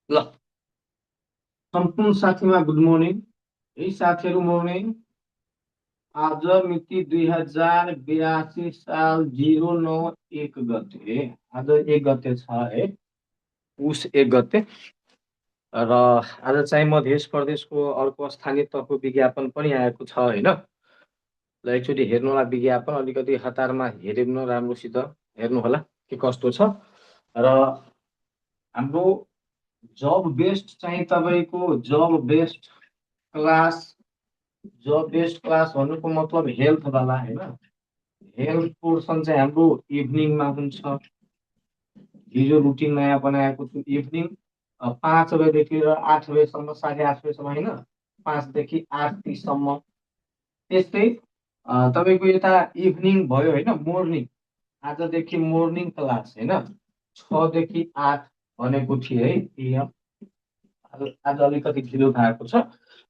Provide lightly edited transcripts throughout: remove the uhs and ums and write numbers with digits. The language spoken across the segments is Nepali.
ल सम्पूर्ण साथीमा गुड मर्निङ। है साथीहरू मर्निङ। आज मिति 2082 साल 09 1 गते। आज 1 गते छ है, पुस 1 गते। र आज चाहिँ मध्य प्रदेशको अर्को स्थानीय तहको विज्ञापन पनि आएको छ होइन। ल एकचोटि हेर्नु होला विज्ञापन, अलिकति हतारमा हेर्नु, राम्रोसित हेर्नु होला के कस्तो छ। र हाम्रो जब बेस्ट चाहिँ तपाईँको जब बेस्ट क्लास भन्नुको मतलब हेल्थ वाला होइन। हेल्थ पोर्सन चाहिँ हाम्रो इभिनिङमा हुन्छ। हिजो रुटिन नयाँ बनाएको छु, इभिनिङ 5 बजेदेखि लिएर 8 बजेसम्म, 8:30 बजेसम्म होइन, 5 देखि 8:30सम्म। त्यस्तै तपाईँको यता इभिनिङ भयो होइन, मोर्निङ। आजदेखि मोर्निङ क्लास होइन, 6 देखि 8 भनेको थिएँ है, PM। आज अलिकति ढिलो भएको छ।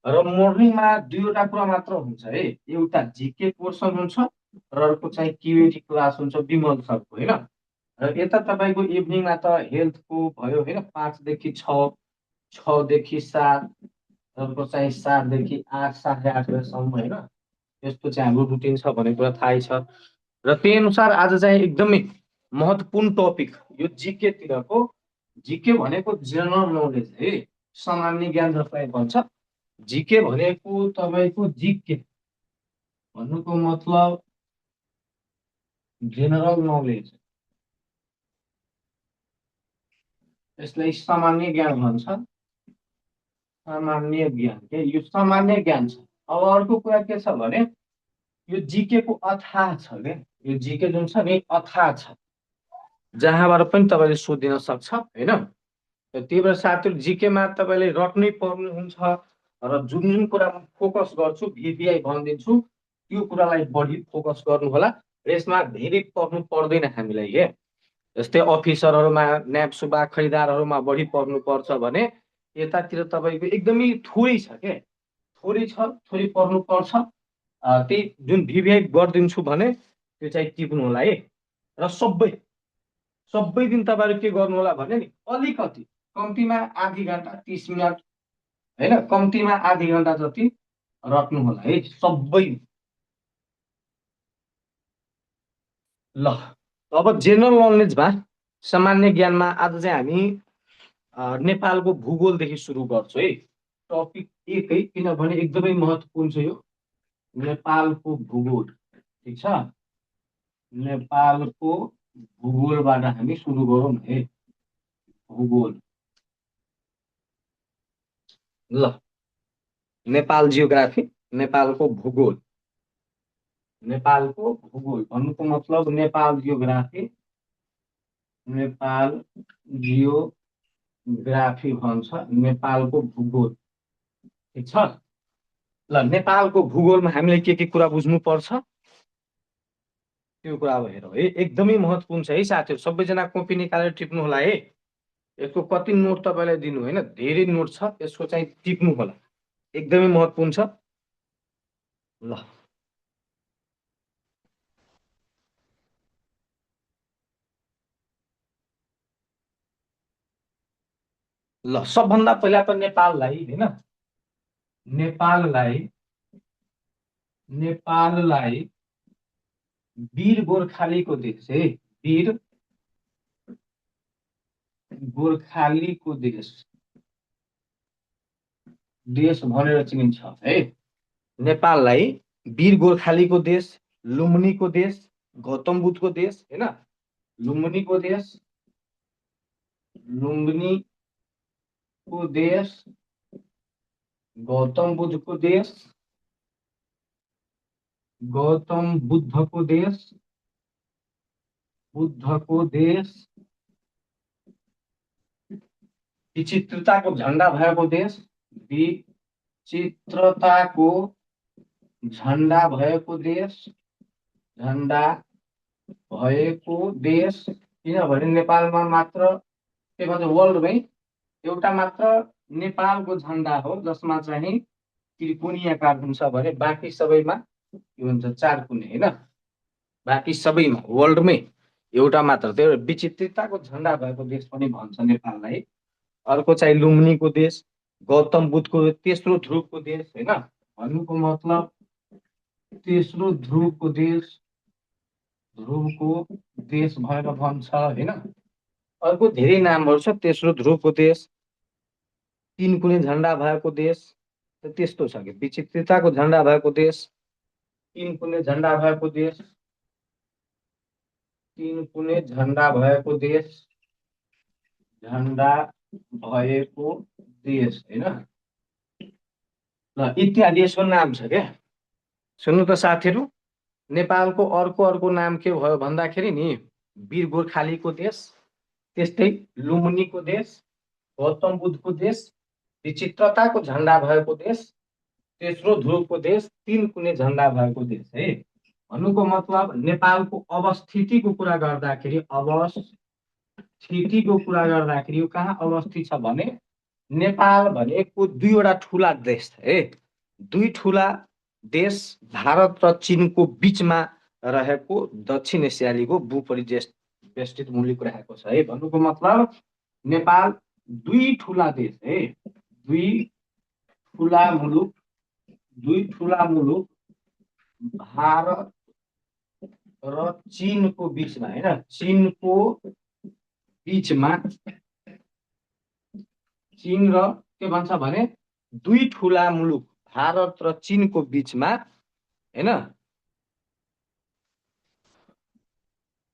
र मोर्निङमा दुईवटा कुरा मात्र हुन्छ है, एउटा जिके पोर्सन हुन्छ र अर्को चाहिँ क्युएटी क्लास हुन्छ विमल सरको होइन। र यता तपाईँको इभिनिङमा त हेल्थको भयो होइन, 5 देखि 6, 6 देखि 7, अर्को चाहिँ 7 देखि 8, 8:30 बजेसम्म होइन। यस्तो चाहिँ हाम्रो रुटिन छ भन्ने कुरा थाहै छ। र त्यही अनुसार आज चाहिँ एकदमै महत्त्वपूर्ण टपिक यो जिकेतिरको। जिके भनेको जेनरल नलेज है, सामान्य ज्ञान जसलाई भन्छ। जिके भनेको तपाईँको जिके भन्नुको मतलब जेनरल नलेज, यसलाई सामान्य ज्ञान भन्छ। सामान्य ज्ञान के यो सामान्य ज्ञान छ। अब अर्को कुरा के छ भने यो जिके को अथाह छ के। यो जिके जुन छ नि अथाह छ, जहाँबाट पनि तपाईँले सोधिन सक्छ होइन। त्यही भएर साथीहरू जिकेमा तपाईँले रट्नै पर्नुहुन्छ। र जुन जुन कुरामा फोकस गर्छु भिपिआई भनिदिन्छु, त्यो कुरालाई बढी फोकस गर्नु होला। यसमा धेरै पर्नु पर्दैन हामीलाई के। जस्तै अफिसरहरूमा, न्याब सुबा खरिदारहरूमा बढी पर्नुपर्छ भने यतातिर तपाईँको एकदमै थोरै छ के, थोरै छ, थोरै पर्नुपर्छ। त्यही जुन भिपिआई गरिदिन्छु भने त्यो चाहिँ टिप्नु होला है। र सबै दिन तपाईँहरू के गर्नु होला भने नि अलिकति कम्तीमा आधी घन्टा 30 मिनट होइन, कम्तीमा आधी घन्टा जति रट्नु होला है सबै। ल अब जेनरल नलेजमा, सामान्य ज्ञानमा आज चाहिँ हामी नेपालको भूगोलदेखि सुरु गर्छु है। टपिक 1 है, किनभने एकदमै महत्त्वपूर्ण छ यो नेपालको भूगोल। ठिक छ, नेपालको भूगोलबाट हामी सुरु गरौँ है। भूगोल ल नेपाल जियोग्राफी, नेपालको भूगोल। नेपालको भूगोल भन्नुको मतलब नेपाल जियोग्राफी, नेपाल जियोग्राफी भन्छ नेपालको भूगोल। ठिक छ। ल नेपालको भूगोलमा हामीले के कुरा बुझ्नुपर्छ त्यो कुरा अब हेरौँ है। एकदमै महत्त्वपूर्ण छ है साथीहरू, सबैजना कपी निकालेर टिप्नु होला है। यसको कति नोट तपाईँलाई दिनु होइन, धेरै नोट छ, यसको चाहिँ टिप्नु होला, एकदमै महत्त्वपूर्ण छ। ल ल सबभन्दा पहिला त नेपाललाई होइन, नेपाललाई नेपाललाई वीर गोर्खालीको देश है, वीर गोर्खालीको देश देश भनेर चिनिन्छ है। नेपाललाई वीर गोर्खालीको देश, लुम्बिनीको देश, गौतम बुद्धको देश होइन, लुम्बिनीको देश, लुम्बिनीको देश, गौतम बुद्धको देश, गौतम बुद्धको देश, बुद्धको देश, विचित्रताको झन्डा भएको देश, विचित्रताको झन्डा भएको देश, झन्डा भएको देश। किनभने नेपालमा मात्र के भन्छ वर्ल्डमै एउटा मात्र नेपालको झन्डा हो जसमा चाहिँ त्रिकोणीय आकार हुन्छ भने बाँकी सबैमा के हुन्छ चारकुने होइन। बाँकी सबैमा वर्ल्डमै एउटा मात्र, त्यही भएर विचित्रताको झन्डा भएको देश पनि भन्छ नेपाललाई। अर्को चाहिँ लुम्बिनीको देश, गौतम बुद्धको तेस्रो ध्रुवको देश होइन। भन्नुको मतलब तेस्रो ध्रुवको देश, ध्रुवको देश भनेर भन्छ होइन। अर्को धेरै नामहरू छ। तेस्रो ध्रुवको देश, तीन कुने झन्डा भएको देश, त्यस्तो छ कि विचित्रताको झन्डा भएको देश, तीन कुने झन्डा भएको देश, तीन कुने झन्डा भएको देश, झन्डा भएको देश होइन। ल इत्यादि यसको नाम छ क्या। सुन्नु त साथीहरू, नेपालको अर्को अर्को नाम के भयो भन्दाखेरि नि वीर गोर्खालीको देश, त्यस्तै लुम्बिनीको देश, गौतम बुद्धको देश, विचित्रताको झन्डा भएको देश, तेस्रो ध्रुवको देश, तीन कुने झन्डा भएको देश है। भन्नुको मतलब नेपालको अवस्थितिको कुरा गर्दाखेरि यो कहाँ अवस्थित छ भने नेपाल भनेको दुईवटा ठुला देश है। दुई ठुला देश भारत र चीनको बीचमा रहेको दक्षिण एसियालीको भूपरिवेष्टित मुलुक रहेको छ है। भन्नुको मतलब नेपाल दुई ठुला देश है, दुई ठुला मुलुक भारत र चीनको बीचमा होइन, चीनको बीचमा, चीन र के भन्छ भने दुई ठुला मुलुक भारत र चीनको बीचमा होइन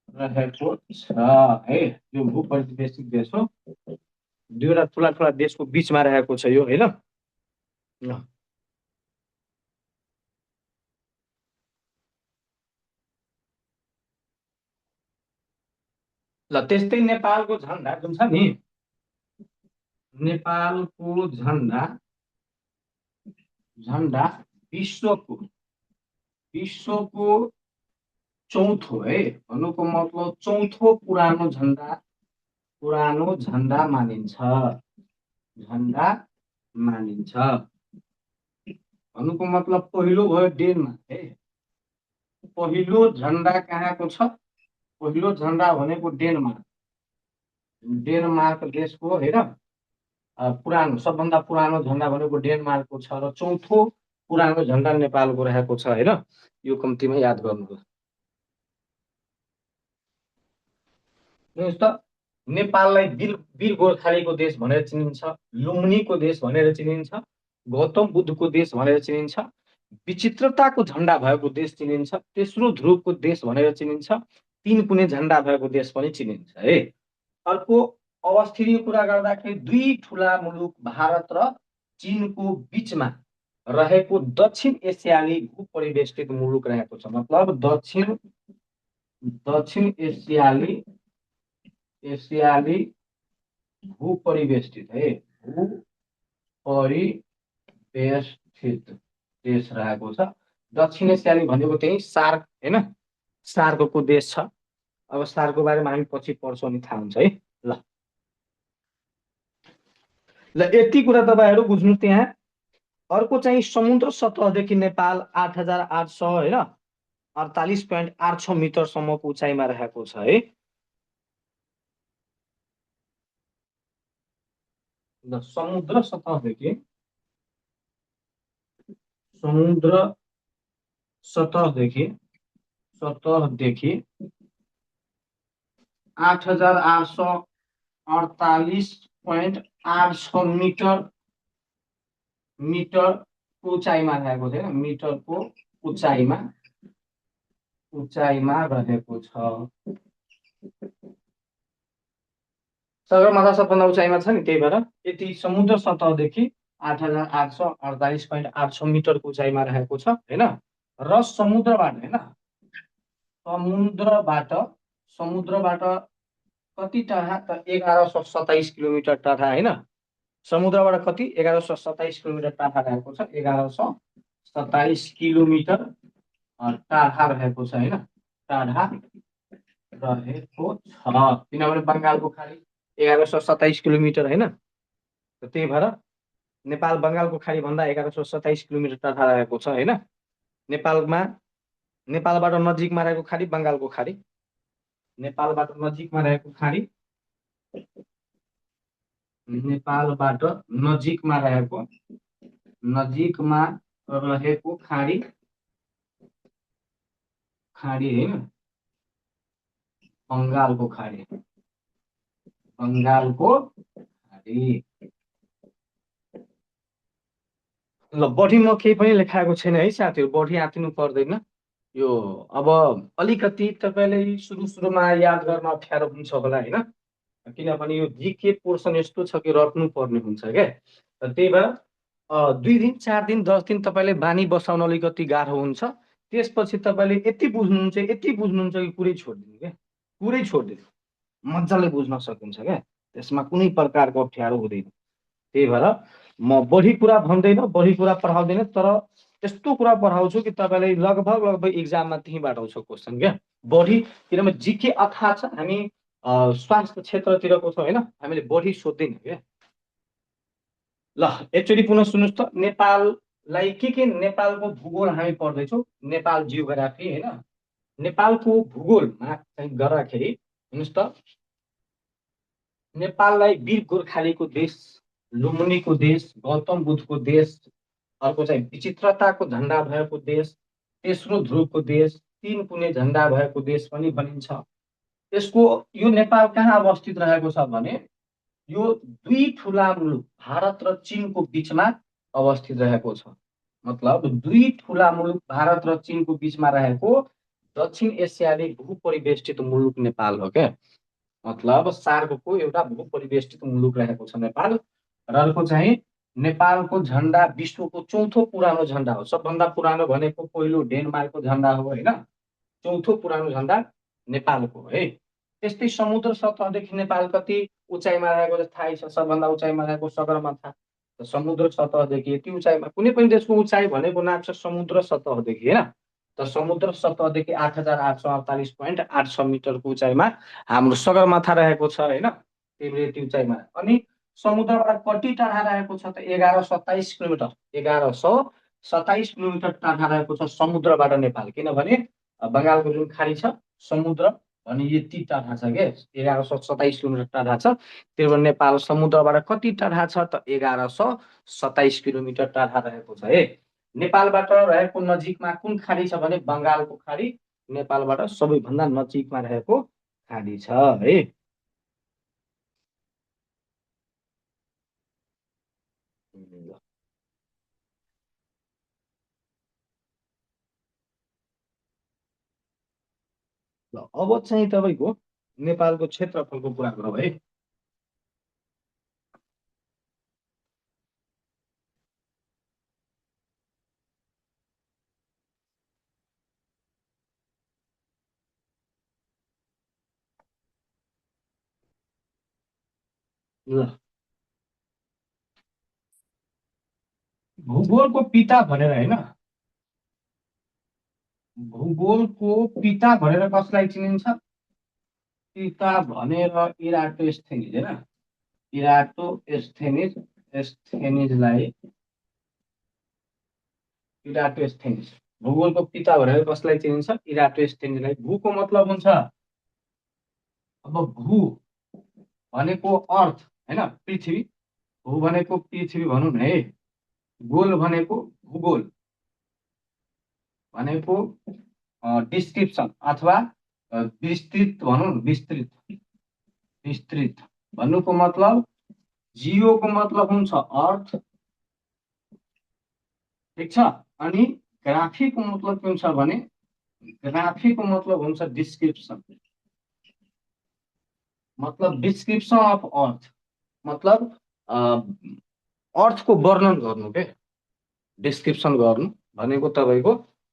रहेको छ है। यो भूपरिवेष्टित देश हो, दुईवटा ठुला ठुला देशको बीचमा रहेको छ यो होइन। ल त्यस्तै नेपालको झन्डा जुन छ नि, नेपालको झन्डा विश्वको चौथो है। भन्नुको मतलब चौथो पुरानो झन्डा मानिन्छ, भन्नुको मतलब पहिलो भयो डेनमार्क है। पहिलो झन्डा कहाँको छ? पहिलो झन्डा भनेको डेनमार्क देशको होइन। पुरानो सबभन्दा पुरानो झन्डा भनेको डेनमार्कको छ र चौथो पुरानो झन्डा नेपालको रहेको छ होइन। यो कम्तीमा याद गर्नुहोस्। त नेपाललाई वीर गोर्खालीको देश भनेर चिनिन्छ, लुम्बिनीको देश भनेर चिनिन्छ, गौतम बुद्धको देश भनेर चिनिन्छ, विचित्रताको झन्डा भएको देश चिनिन्छ, तेस्रो ध्रुवको देश भनेर चिनिन्छ, तीन कुने झन्डा भएको देश पनि चिनिन्छ है। अर्को अवस्थितिको कुरा गर्दाखेरि दुई ठुला मुलुक भारत र चीनको बीचमा रहेको दक्षिण एसियाली भूपरिवेष्टित मुलुक रहेको छ। मतलब दक्षिण एसियाली भूपरिवेष्टित है, भूपरिवेष्टित देश रहेको छ। दक्षिण एसियाली भनेको त्यही सार्क होइन, सार्कको देश छ। अब सार्कको बारेमा हामी पछि पढ्छौँ नि थाहा हुन्छ है। ल यति कुरा तपाईँहरू बुझ्नु। त्यहाँ अर्को चाहिँ समुद्र सतहदेखि नेपाल 8,800 होइन 48.86 मिटरसम्मको उचाइमा रहेको छ है। ल समुद्र सतहदेखि 8,848.86 मिटरको उचाइमा रहेको छ। मिटरको उचाइमा रहेको छ। सगरमाथा सबभन्दा उचाइमा छ नि, त्यही भएर यति समुद्र सतहदेखि 8,848.86 मिटरको उचाइमा रहेको छ होइन। र समुद्रबाट कति टाढा त 1127 किलोमिटर टाढा होइन। समुद्रबाट कति 1127 किलोमिटर टाढा रहेको छ। 1127 किलोमिटर टाढा रहेको छ होइन, टाढा रहेको छ। किनभने बङ्गालको खाडी 1127 किलोमिटर होइन, त्यही भएर नेपाल बङ्गालको खाडी भन्दा 1127 किलोमिटर टाढा रहेको छ होइन। नेपालबाट नजिकमा रहेको खाडी बङ्गालको खाडी, नेपालबाट नजिकमा रहेको खाडी नेपालबाट नजिकमा रहेको खाडी होइन, बङ्गालको खाडी ल बढी म केही पनि लेखाएको छैन है साथीहरू, बढी आँतिनु पर्दैन यो। अब अलिकति तपाईँले सुरुमा याद गर्न अप्ठ्यारो हुन्छ होला होइन, किनभने यो जिके पोर्सन यस्तो छ कि रट्नु पर्ने हुन्छ क्या। त्यही भएर 2 दिन 4 दिन 10 दिन तपाईँले बानी बसाउन अलिकति गाह्रो हुन्छ। त्यसपछि तपाईँले यति बुझ्नुहुन्छ कि पुरै छोडिदिनु क्या, पुरै छोडिदिनु, मजाले बुझ्न सकिन्छ क्या, त्यसमा कुनै प्रकारको अप्ठ्यारो हुँदैन। त्यही भएर म बढी कुरा भन्दैन, बढी कुरा पढाउँदैन, तर यस्तो कुरा पढाउँछु कि तपाईँलाई लगभग इक्जाममा त्यहीँबाट आउँछ क्वेसन क्या। बढी किनभने जिके अथाह छ, हामी स्वास्थ्य क्षेत्रतिरको छ होइन, हामीले बढी सोध्दैन क्या। ल एकचोटि पुनः सुन्नुहोस् त, नेपाललाई के नेपालको भूगोल हामी पढ्दैछौँ, नेपाल जियोग्राफी होइन। नेपालको भूगोलमा चाहिँ गर्दाखेरि हेर्नुहोस् त, नेपाललाई वीर गोर्खालीको देश, लुम्बिनीको देश, गौतम बुद्धको देश, अर्को चाहिँ विचित्रताको झन्डा भएको देश, तेस्रो ध्रुवको देश, 3 कुने झन्डा भएको देश पनि भनिन्छ। यसको यो नेपाल कहाँ अवस्थित रहेको छ भने यो 2 ठुला मुलुक भारत र चीनको बीचमा अवस्थित रहेको छ। मतलब 2 ठुला मुलुक भारत र चीनको बीचमा रहेको दक्षिण एसियाली भूपरिवेष्टित मुलुक नेपाल हो क्या। मतलब सार्कको एउटा भूपरिवेष्टित मुलुक रहेको छ नेपाल। र अर्को चाहिँ नेपालको झन्डा विश्वको 4थो पुरानो झन्डा हो। सबभन्दा पुरानो भनेको पहिलो डेनमार्कको झन्डा हो होइन, 4थो पुरानो झन्डा नेपालको हो है। त्यस्तै समुद्र सतहदेखि नेपाल कति उचाइमा रहेको थाहै छ, सबभन्दा उचाइमा रहेको सगरमाथा। समुद्र सतहदेखि यति उचाइमा, कुनै पनि देशको उचाइ भनेको नाप्छ समुद्र सतहदेखि होइन। त समुद्र सतहदेखि 8848.86 मिटरको उचाइमा हाम्रो सगरमाथा रहेको छ होइन, त्यही भएर यति उचाइमा। अनि समुद्रबाट कति टाढा रहेको छ त 1127 किलोमिटर, 1127 किलोमिटर टाढा रहेको छ समुद्रबाट नेपाल। किनभने बङ्गालको जुन खाडी छ समुद्र अनि यति टाढा छ क्या, 1127 किलोमिटर टाढा छ। त्यही भएर नेपाल समुद्रबाट कति टाढा छ त 1127 किलोमिटर टाढा रहेको छ है। नेपालबाट रहेको नजिकमा कुन खाडी छ भने बङ्गालको खाडी नेपालबाट सबैभन्दा नजिकमा रहेको खाडी छ है। ल अब चाहिँ तपाईँको नेपालको क्षेत्रफलको कुरा गरौँ है। ल भूगोलको पिता भनेर होइन, भूगोलको पिता भनेर कसलाई चिनिन्छ? पिता भनेर इराटोस्थेनिज होइन, इराटोस्थेनिज भूगोलको पिता भनेर कसलाई चिनिन्छ? इराटोस्थेनिजलाई। भूको मतलब हुन्छ, अब भू भनेको अर्थ होइन, पृथ्वी। भू भनेको पृथ्वी भनौँ न है, गोल भनेको भूगोल भनेको डिस्क्रिप्सन अथवा विस्तृत भनौँ न, विस्तृत भन्नुको मतलब, जियोको मतलब हुन्छ अर्थ, ठिक छ। अनि ग्राफीको मतलब के हुन्छ भने, ग्राफीको मतलब हुन्छ डिस्क्रिप्सन, मतलब डिस्क्रिप्सन अफ अर्थ, मतलब अर्थको वर्णन गर्नु के, डिस्क्रिप्सन गर्नु भनेको तपाईँको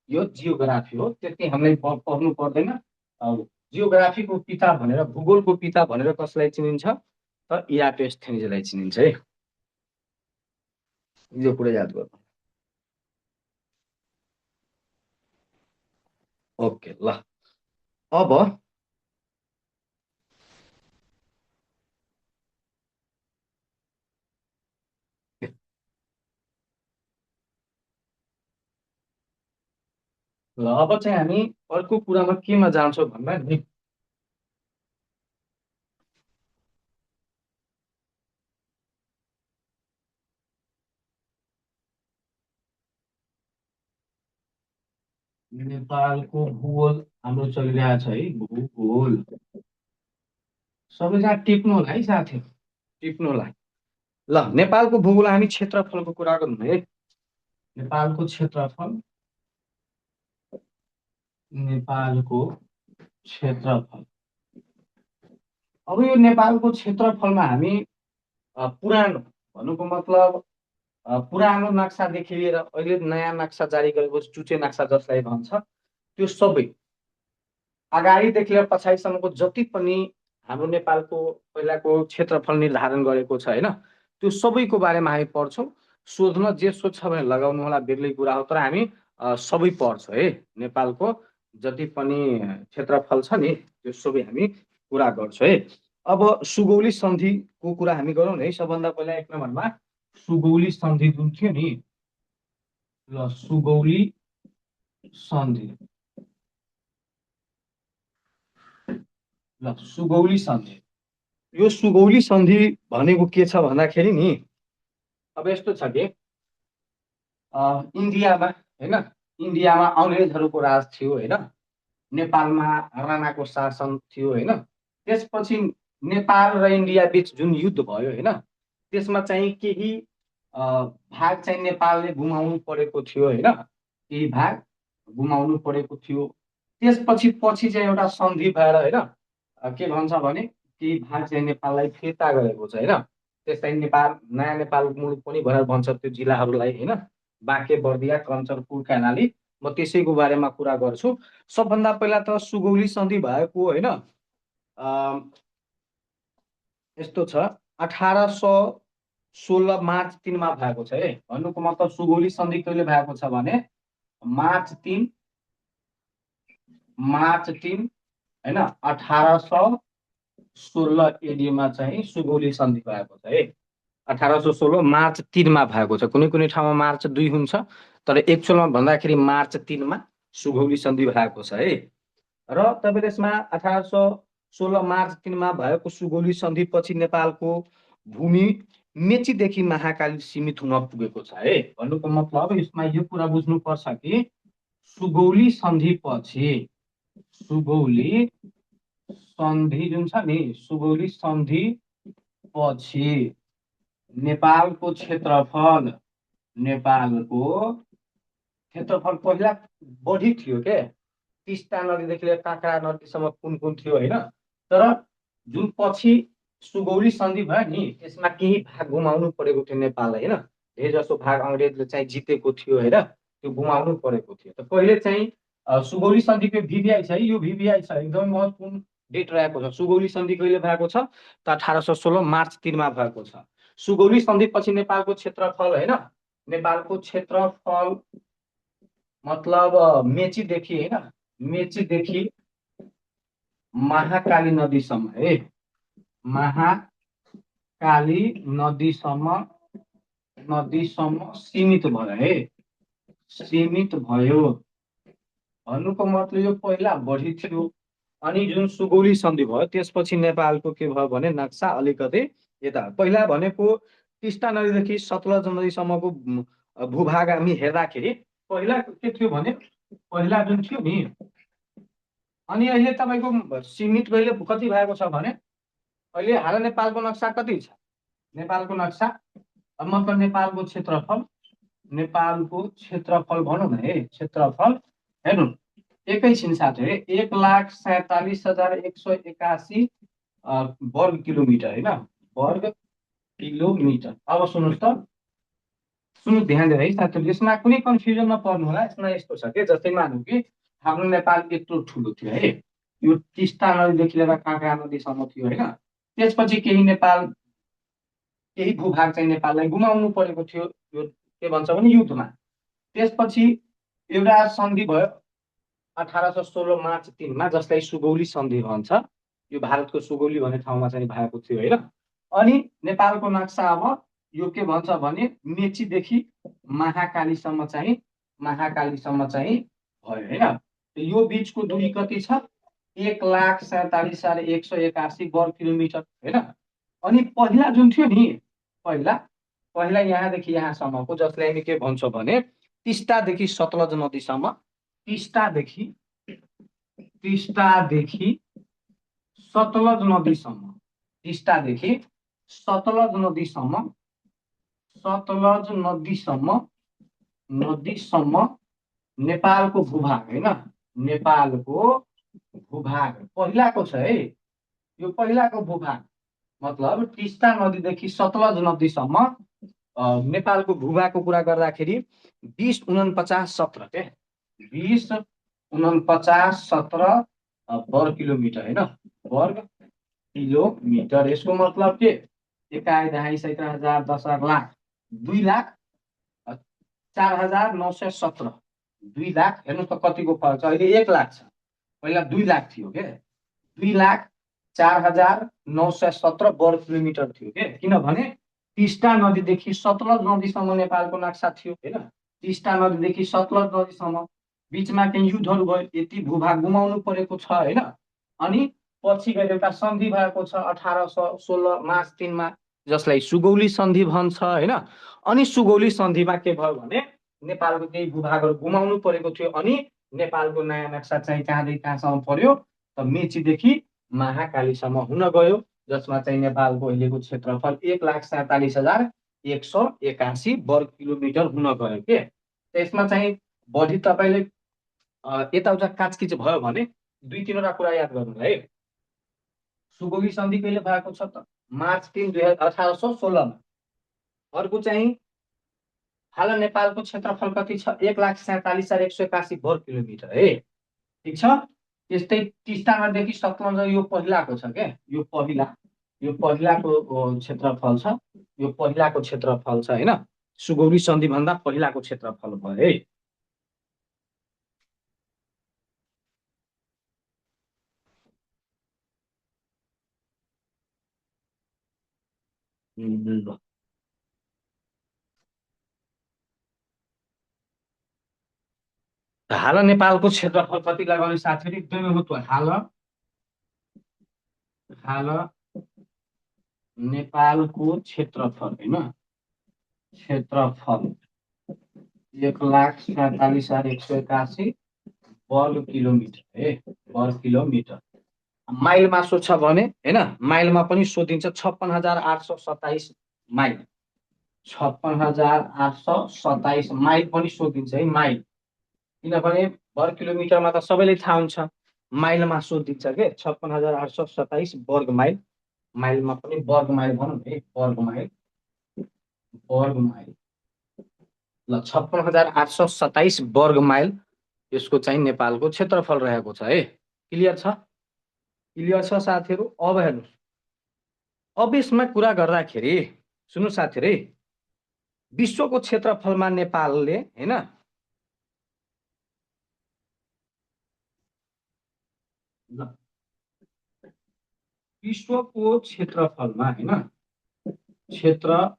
यो जियोग्राफी हो। त्यति हामीलाई पढ्नु पर्दैन। जियोग्राफीको पिता भनेर, भूगोलको पिता भनेर कसलाई चिनिन्छ त इराटोस्थेनिजलाई चिनिन्छ है। यो कुरा याद गर्नु। ओके ल अब अब चाहिँ हामी अर्को कुरामा केमा जान्छौँ भन्दा नि, नेपालको भूगोल हाम्रो चलिरहेछ है, भूगोल। सबैजना टिप्नु होला है साथी, टिप्नु होला। ल, नेपालको भूगोल, हामी क्षेत्रफलको कुरा गरौँ है। नेपालको क्षेत्रफल, नेपालको क्षेत्रफल। अब यो नेपालको क्षेत्रफलमा हामी पुरानो भन्नुको मतलब पुरानो नक्सादेखि लिएर अहिले नयाँ नक्सा जारी गरेको चुचे नक्सा जसलाई भन्छ, त्यो सबै अगाडिदेखि लिएर पछाडिसम्मको जति पनि हाम्रो नेपालको पहिलाको क्षेत्रफल निर्धारण गरेको छ होइन, त्यो सबैको बारेमा हामी पढ्छौँ। सोध्न जे सोध्छ भने लगाउनु होला, बेग्लै कुरा हो, तर हामी सबै पढ्छौँ है। नेपालको जति पनि क्षेत्रफल छ नि, त्यो सबै हामी कुरा गर्छौँ है। अब सुगौली सन्धिको कुरा हामी गरौँ है। सबभन्दा पहिला 1 नम्बरमा सुगौली सन्धि जुन थियो नि, ल सुगौली सन्धि, ल सुगौली सन्धि। यो सुगौली सन्धि भनेको के छ भन्दाखेरि नि, अब यस्तो छ कि इन्डियामा होइन, इन्डियामा अङ्ग्रेजहरूको राज थियो होइन, नेपालमा राणाको शासन थियो होइन। त्यसपछि नेपाल र इन्डिया बिच जुन युद्ध भयो होइन, त्यसमा चाहिँ केही भाग चाहिँ नेपालले गुमाउनु परेको थियो होइन, केही भाग गुमाउनु परेको थियो। त्यसपछि चाहिँ एउटा सन्धि भएर होइन, के भन्छ भने केही भाग चाहिँ नेपाललाई फिर्ता गरेको छ होइन। त्यसलाई नेपाल, नयाँ नेपाल मुलुक पनि भनेर भन्छ त्यो जिल्लाहरूलाई होइन, बाँके, बर्दिया, कञ्चनपुर, कैलाली। म त्यसैको बारेमा कुरा गर्छु। सबभन्दा पहिला त सुगौली सन्धि भएको होइन, यस्तो छ, 1816 मार्च 3 मा भएको छ है। भन्नुको मतलब सुगौली सन्धि कहिले भएको छ भने मार्च 3 होइन 1816 एडीमा चाहिँ सुगौली सन्धि भएको छ है। 1816 मार्च 3 मा भएको छ। कुनै कुनै ठाउँमा मार्च 2 हुन्छ, तर एक्चुअलमा भन्दाखेरि मार्च 3 मा सुगौली सन्धि भएको छ है। र तपाईँ त्यसमा 1816 मार्च 3 मा भएको सुगौली सन्धि पछि नेपालको भूमि मेचीदेखि महाकाली सीमित हुन पुगेको छ है। भन्नुको मतलब यसमा यो कुरा बुझ्नुपर्छ कि सुगौली सन्धि पछि, सुगौली सन्धि जुन छ नि, सुगौली सन्धि पछि नेपालको क्षेत्रफल, नेपालको क्षेत्रफल पहिला बढी थियो के, टिस्टा नदीदेखि लिएर काँक्रा नदीसम्म कुन कुन थियो होइन, तर जुन पछि सुगौली सन्धि भयो नि, त्यसमा केही भाग गुमाउनु परेको थियो नेपाललाई होइन। धेरै जसो भाग अङ्ग्रेजले चाहिँ जितेको थियो होइन, त्यो गुमाउनु परेको थियो। त पहिले चाहिँ सुगौली सन्धिको भिभिआई छ है, यो भिभिआई छ, एकदमै महत्त्वपूर्ण डेट रहेको छ। सुगौली सन्धि कहिले भएको छ त 1816 मार्च 3 मा भएको छ। सुगौली सन्धि पछि नेपालको क्षेत्रफल होइन, नेपालको क्षेत्रफल मतलब मेचीदेखि होइन, मेचीदेखि महाकाली नदीसम्म है, महाकाली नदीसम्म सीमित भयो है, सीमित भयो। भन्नुको मतलब यो पहिला बढी थियो। अनि जुन सुगौली सन्धि भयो त्यसपछि नेपालको के भयो भने नक्सा अलिकति यता, पहिला भनेको टिस्टा नदीदेखि सतलज नदीसम्मको भूभाग हामी हेर्दाखेरि पहिला के थियो भने, पहिला जुन थियो नि, अनि अहिले तपाईँको सीमित कहिले कति भएको छ भने, अहिले हाल नेपालको नक्सा कति छ, नेपालको नक्सा मतलब नेपालको क्षेत्रफल, नेपालको क्षेत्रफल भनौँ न है, क्षेत्रफल हेर्नु एकैछिन साथै, 1,47,181 वर्ग किलोमिटर होइन, वर्ग किलोमिटर। अब सुन्नुहोस् त, सुन्नु ध्यान दिएर है साथीहरू, यसमा कुनै कन्फ्युजन नपर्नु होला। यसमा यस्तो छ कि जस्तै मानौँ कि हाम्रो नेपाल यत्रो ठुलो थियो है, यो टिस्टा नदीदेखि लिएर काँक्रा नदीसम्म थियो होइन, त्यसपछि केही नेपाल, केही भूभाग चाहिँ नेपाललाई गुमाउनु परेको थियो, यो के भन्छ भने युद्धमा। त्यसपछि एउटा सन्धि भयो 1816 मार्च 3 मा, जसलाई सुगौली सन्धि भन्छ। यो भारतको सुगौली भन्ने ठाउँमा चाहिँ भएको थियो होइन। अनि नेपालको नक्सा अब यो के भन्छ भने मेचीदेखि महाकालीसम्म चाहिँ भयो होइन। यो बिचको दूरी कति छ, 1,47,181 वर्ग किलोमिटर होइन। अनि पहिला जुन थियो नि, पहिला यहाँदेखि यहाँसम्मको, जसलाई हामी के भन्छौँ भने टिस्टादेखि सतलज नदीसम्म टिस्टादेखि सतलज नदीसम्म, टिस्टादेखि सतलज नदीसम्म नेपालको भूभाग हैन, नेपालको भूभाग पहिलाको छ है, यो पहिलाको भूभाग मतलब टिस्टा नदीदेखि सतलज नदीसम्म नेपालको भूभागको कुरा गर्दाखेरि 204917 के 204917 वर्ग किलोमिटर हैन, वर्ग किलोमिटर। यसको मतलब के 1 दहाई 10 लाख 2,04,917 2 लाख हेर्नु त कतिको फरक छ, अहिले 1 लाख छ, पहिला 2 लाख थियो के 2,04,917 वर्ग किलोमिटर थियो के, किनभने टिस्टा नदीदेखि सतलज नदीसम्म नेपालको नक्सा थियो हैन, टिस्टा नदीदेखि सतलज नदीसम्म बीचमा केही युद्धहरू भयो, यति भूभाग गुमाउनु परेको छ हैन, अनि पछि गएर एउटा सन्धि भएको छ 1816 मार्च 3 मा, जसलाई सुगौली सन्धि भन्छ हैन। अनि सुगौली सन्धिमा के भयो भने नेपालको केही भूभागहरू गुमाउनु परेको थियो, अनि नेपालको नयाँ नक्सा चाहिँ कहाँदेखि कहाँसम्म पर्यो त मेचीदेखि महाकालीसम्म हुन गयो, जसमा चाहिँ नेपालको अहिलेको क्षेत्रफल 1,47,181 वर्ग किलोमिटर हुन गयो के। त्यसमा चाहिँ बढी तपाईले यताउता काचकिच भयो भने 2-3 कुरा याद गर्नु है। सुगौली सन्धि कहिले भएको छ त मार्च 3 1816 मा। अर्को चाहिँ हाल नेपालको क्षेत्रफल कति छ 1,47,181 वर्ग किलोमिटर है, ठीक छ। त्यस्तै टिस्टा नदीदेखि सतलज यो पहिलाको छ के, यो पहिलाको क्षेत्रफल छ, यो पहिलाको क्षेत्रफल छ हैन, सुगौली सन्धि भन्दा पहिलाको क्षेत्रफल भयो है। हाल नेपालको क्षेत्रफल कति लगाउने साथीहरु एकदमै महत्त्व, हाल नेपालको क्षेत्रफल हैन, क्षेत्रफल 1,47,181 वर्ग किलोमिटर है, वर्ग किलोमिटर। माइलमा सोध्छ भने हैन, माइलमा पनि सोधिन्छ 56,827 माइल, 56,827 माइल पनि सोधिन्छ है, माइल, किनभने वर्ग किलोमिटरमा त सबैले थाहा हुन्छ, माइलमा सोधिन्छ के 56,827 वर्ग माइल, माइलमा पनि वर्ग माइल भनौँ है, वर्ग माइल ल 56,827 वर्ग माइल यसको चाहिँ नेपालको क्षेत्रफल रहेको छ है। क्लियर छ, क्लियर छ साथीहरु। अब हेर्नु, अब यसमा कुरा गर्दाखेरि सुन्नु साथीहरु, विश्वको क्षेत्रफलमा नेपालले हैन विश्वको क्षेत्रफलमा हैन, क्षेत्रफलमा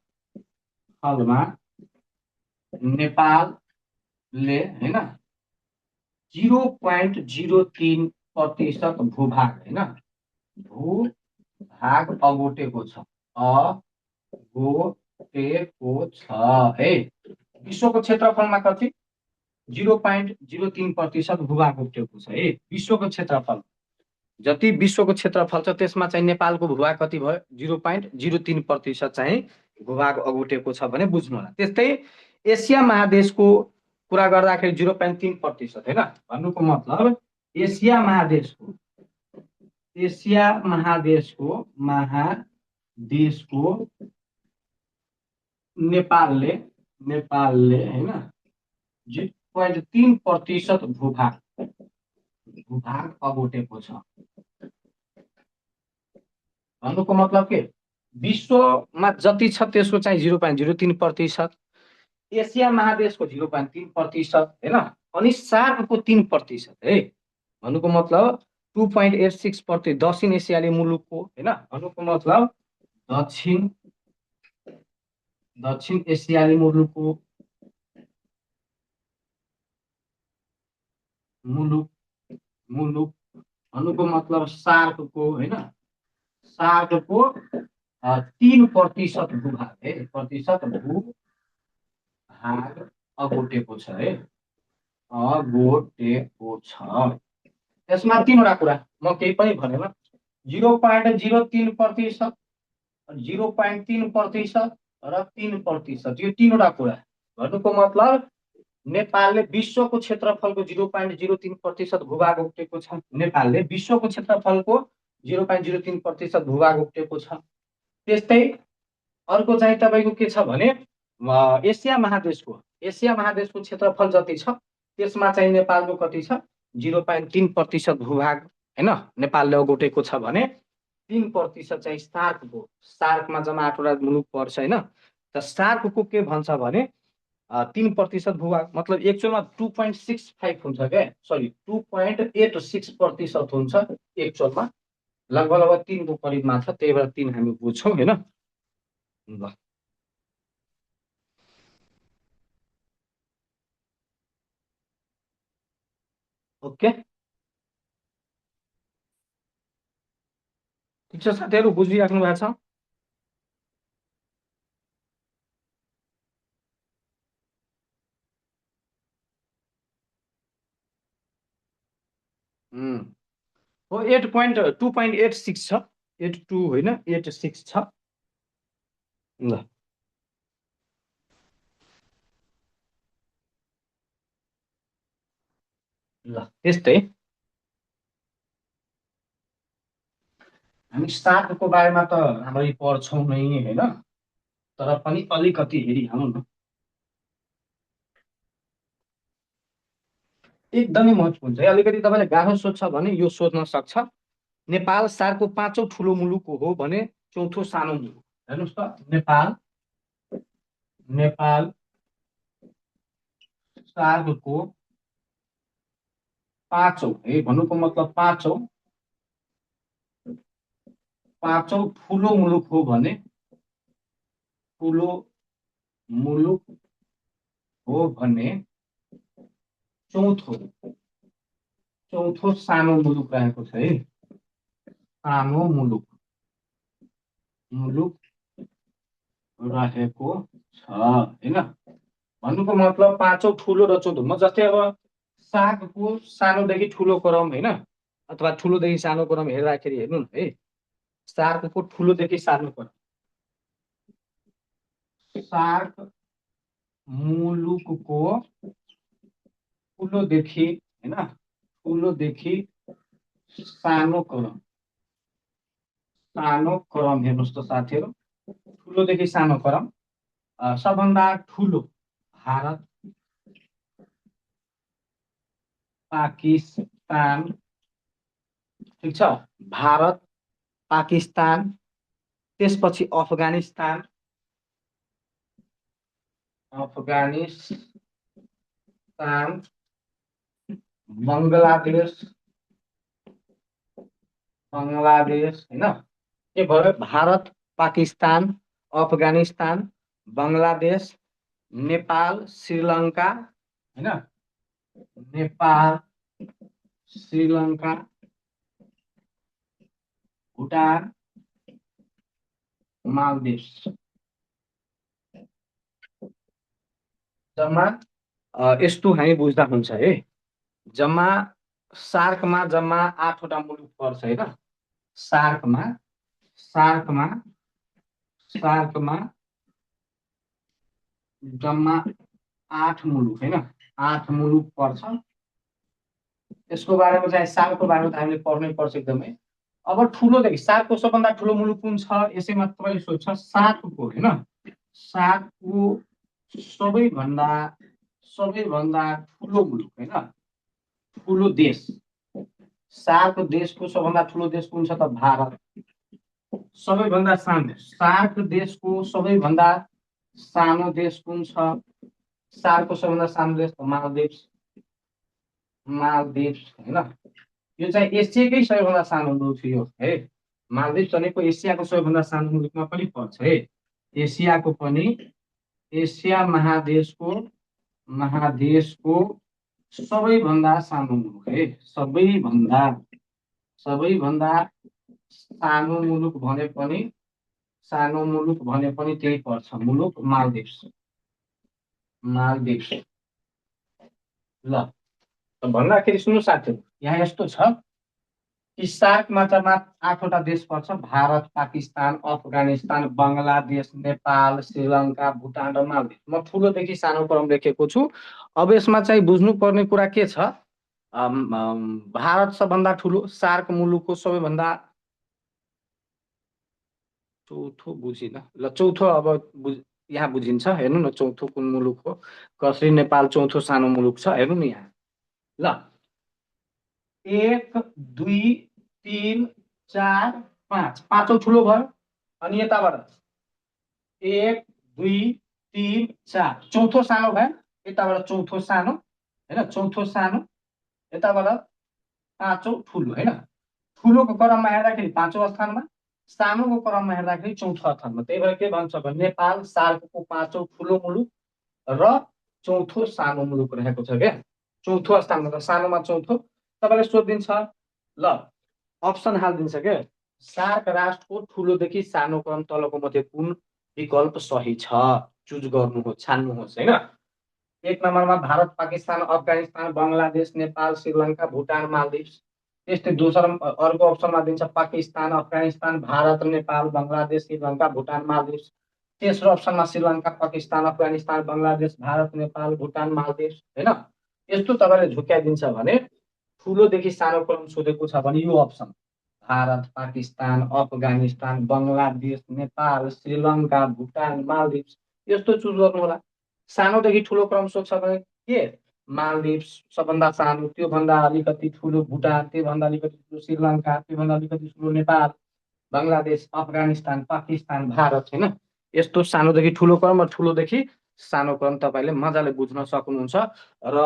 नेपालले हैन 0.03% भूभाग हैन, भूभाग अगोटेको छ, अगोटेको छ है। विश्वको क्षेत्रफलमा कति 0.03% भूभाग ओगटेको छ है। विश्वको क्षेत्रफल जति विश्वको क्षेत्रफल छ त्यसमा चाहिँ नेपालको भूभाग कति भयो 0.03% चाहिँ भूभाग अगोटेको छ भने बुझ्नु होला। त्यस्तै एसिया महादेशको कुरा गर्दाखेरि 0.3% हैन, भन्नुको मतलब एसिया महादेशको नेपालले हैन 0.3% भूभाग अगोटेको छ। भन्नुको मतलब के विश्वमा जति छ त्यसको चाहिँ 0.03%, एसिया महादेशको 0.3% हैन, अनि सार्कको 3% है। भन्नुको मतलब 2.86% दक्षिण एसियाली मुलुकको हैन, भन्नुको मतलब दक्षिण एसियाली मुलुक भन्नुको मतलब सार्कको हैन, सार्कको 3% भूभाग है, प्रतिशत भूभाग अगोटेको छ है, अगोटेको छ। यसमा तीनवटा कुरा म केही पनि भनेन। 0.03%, 0.3% र 3%, यो तीनवटा कुरा। भन्नुको मतलब नेपालले विश्वको क्षेत्रफलको 0.03% भूभाग ओगटेको छ। नेपालले विश्वको क्षेत्रफलको 0.03% भूभाग ओगटेको छ। त्यस्तै अर्को चाहिँ तपाईँको के छ भने एसिया महादेशको क्षेत्रफल जति छ त्यसमा चाहिँ नेपालको कति छ 0.3% भूभाग हैन नेपालले ओगटेको छ भने 3% चाहिँ सार्कमा जम्मा 8वटा मुलुक पर्छ हैन। त सार्कको के भन्छ भने 3% भूभाग मतलब एक्चुअलमा 2.65 हुन्छ क्या, सरी 2.86% हुन्छ एक्चुअलमा, लगभग 3 को करिबमा छ, त्यही भएर 3 हामी बुझ्छौँ हैन। ल ओके ठिक छ साथीहरु, बुझिराख्नु भएको छ? हो 8.2.86 छ, 82 होइन 86 छ। ल ल त्यस्तै हामी सार्कको बारेमा त राम्ररी पढ्छौँ नै होइन, तर पनि अलिकति हेरिहालौँ न। एकदमै महत्त्वपूर्ण है, अलिकति तपाईँले गाह्रो सोध्छ भने यो सोध्न सक्छ। नेपाल सार्कको 5औं ठुलो मुलुक हो भने 4थो सानो मुलुक। हेर्नुहोस् त नेपाल सार्कको 5औं है, भन्नुको मतलब 5औं ठुलो मुलुक हो भने ठुलो मुलुक हो भने चौथो सानो मुलुक रहेको छ है, सानो मुलुक रहेको छ हैन। भन्नुको मतलब 5औं ठुलो र 4थो, म जस्तै अब सार्कको सानोदेखि ठुलो क्रम हैन, अथवा ठुलोदेखि सानो क्रम हेर्दाखेरि हेर्नु न है, सार्कको ठुलोदेखि सानो क्रम, सार्क मुलुकको ठुलोदेखि हैन, ठुलोदेखि सानो क्रम हेर्नुहोस् त साथीहरु, ठुलोदेखि सानो क्रम सबभन्दा ठुलो भारत, पाकिस्तान, ठीक छ, भारत पाकिस्तान, त्यसपछि अफगानिस्तान, बङ्गलादेश हैन। के भयो भारत पाकिस्तान अफगानिस्तान बङ्गलादेश नेपाल श्रीलङ्का हैन, नेपाल श्रीलङ्का भुटान मालदिप्स, जम्मा यस्तो हामी बुझ्दा हुन्छ है। जम्मा सार्कमा जम्मा 8वटा मुलुक पर्छ हैन, सार्कमा जम्मा 8 मुलुक हैन, 8 मुलुक पर्छ। यसको बारेमा चाहिँ सार्कको बारेमा हामीले पढ्नै पर्छ एकदमै। अब ठुलोदेखि सार्कको सबभन्दा ठुलो मुलुक कुन छ यसैमा तपाईले सोध्छ, सार्कको हैन, सार्कको सबैभन्दा ठुलो मुलुक हैन, ठुलो देश, सार्क देशको सबभन्दा ठुलो देश कुन छ त भारत। सबैभन्दा सानो सार्क देशको सबैभन्दा सानो देश कुन छ, सार्कको सबैभन्दा सानो देश मालदिप्स हैन। यो चाहिँ एसियाकै सबैभन्दा सानो मुलुक थियो है, मालदिप्स भनेको एसियाको सबैभन्दा सानो मुलुकमा पनि पर्छ है, एसियाको पनि, एसिया महादेशको सबैभन्दा सानो मुलुक है, सबैभन्दा सानो मुलुक भने पनि त्यही पर्छ मुलुक मालदिप्स। ल भन्दाखेरि सुन्नु साथीहरू, यहाँ यस्तो छ कि सार्कमा चाहिँ मात्र 8वटा देश पर्छ, भारत, पाकिस्तान, अफगानिस्तान, बङ्गलादेश, नेपाल, श्रीलङ्का, भुटान र मालदिभ। म ठुलोदेखि सानो क्रम लेखेको छु। अब यसमा चाहिँ बुझ्नुपर्ने कुरा के छ, भारत सबभन्दा ठुलो, सार्क मुलुकको सबैभन्दा चौथो बुझिन ल, चौथो अब यहाँ बुझिन्छ। हेर्नु न चौथो कुन मुलुक हो, कसरी नेपाल चौथो सानो मुलुक छ, हेर्नु न यहाँ ल। 1 2 3 4 5, पाँचौं ठुलो भयो। अनि यताबाट 1 2 3 4, चौथो सानो भयो। यताबाट चौथो सानो हैन, चौथो सानो, यताबाट पाँचौं ठुलो हैन। ठुलोको क्रममा हेर्दाखेरि पाँचौं स्थानमा, सानोको क्रममा हेर्दाखेरि चौथो स्थानमा। त्यही भएर के भन्छ भने नेपाल सार्कको पाँचौं ठुलो मुलुक र चौथो सानो मुलुक रहेको छ क्या। चौथो स्थानमा त, सानोमा चौथो। तपाईँले सोधिदिन्छ ल, अप्सन हालिदिन्छ क्या, सार्क राष्ट्रको ठुलोदेखि सानो क्रम तलको मध्ये कुन विकल्प सही छ, चुज गर्नुहोस्, छान्नुहोस् हैन। 1 नम्बरमा भारत, पाकिस्तान, अफगानिस्तान, बङ्गलादेश, नेपाल, श्रीलङ्का, भुटान, मालदिभ। त्यस्तै दोस्रो अर्को अप्सनमा दिन्छ पाकिस्तान, अफगानिस्तान, भारत, नेपाल, बङ्गलादेश, श्रीलङ्का, भुटान, मालदिभ। तेस्रो अप्सनमा श्रीलङ्का, पाकिस्तान, अफगानिस्तान, बङ्गलादेश, भारत, नेपाल, भुटान, मालदिभ हैन। यस्तो तपाईँले झुक्क्याइदिन्छ भने, ठुलोदेखि सानो क्रम सोधेको छ भने यो अप्सन, भारत, पाकिस्तान, अफगानिस्तान, बङ्गलादेश, नेपाल, श्रीलङ्का, भुटान, मालदिभ, यस्तो चुज गर्नु होला। सानोदेखि ठुलो क्रम सोध्छ भने के, मालदिभ सबभन्दा सानो, त्योभन्दा अलिकति ठुलो भुटान, त्योभन्दा अलिकति ठुलो श्रीलङ्का, त्योभन्दा अलिकति ठुलो नेपाल, बङ्गलादेश, अफगानिस्तान, पाकिस्तान, भारत हैन। यस्तो सानोदेखि ठुलो क्रम र ठुलोदेखि सानो क्रम तपाईँले मजाले बुझ्न सक्नुहुन्छ। र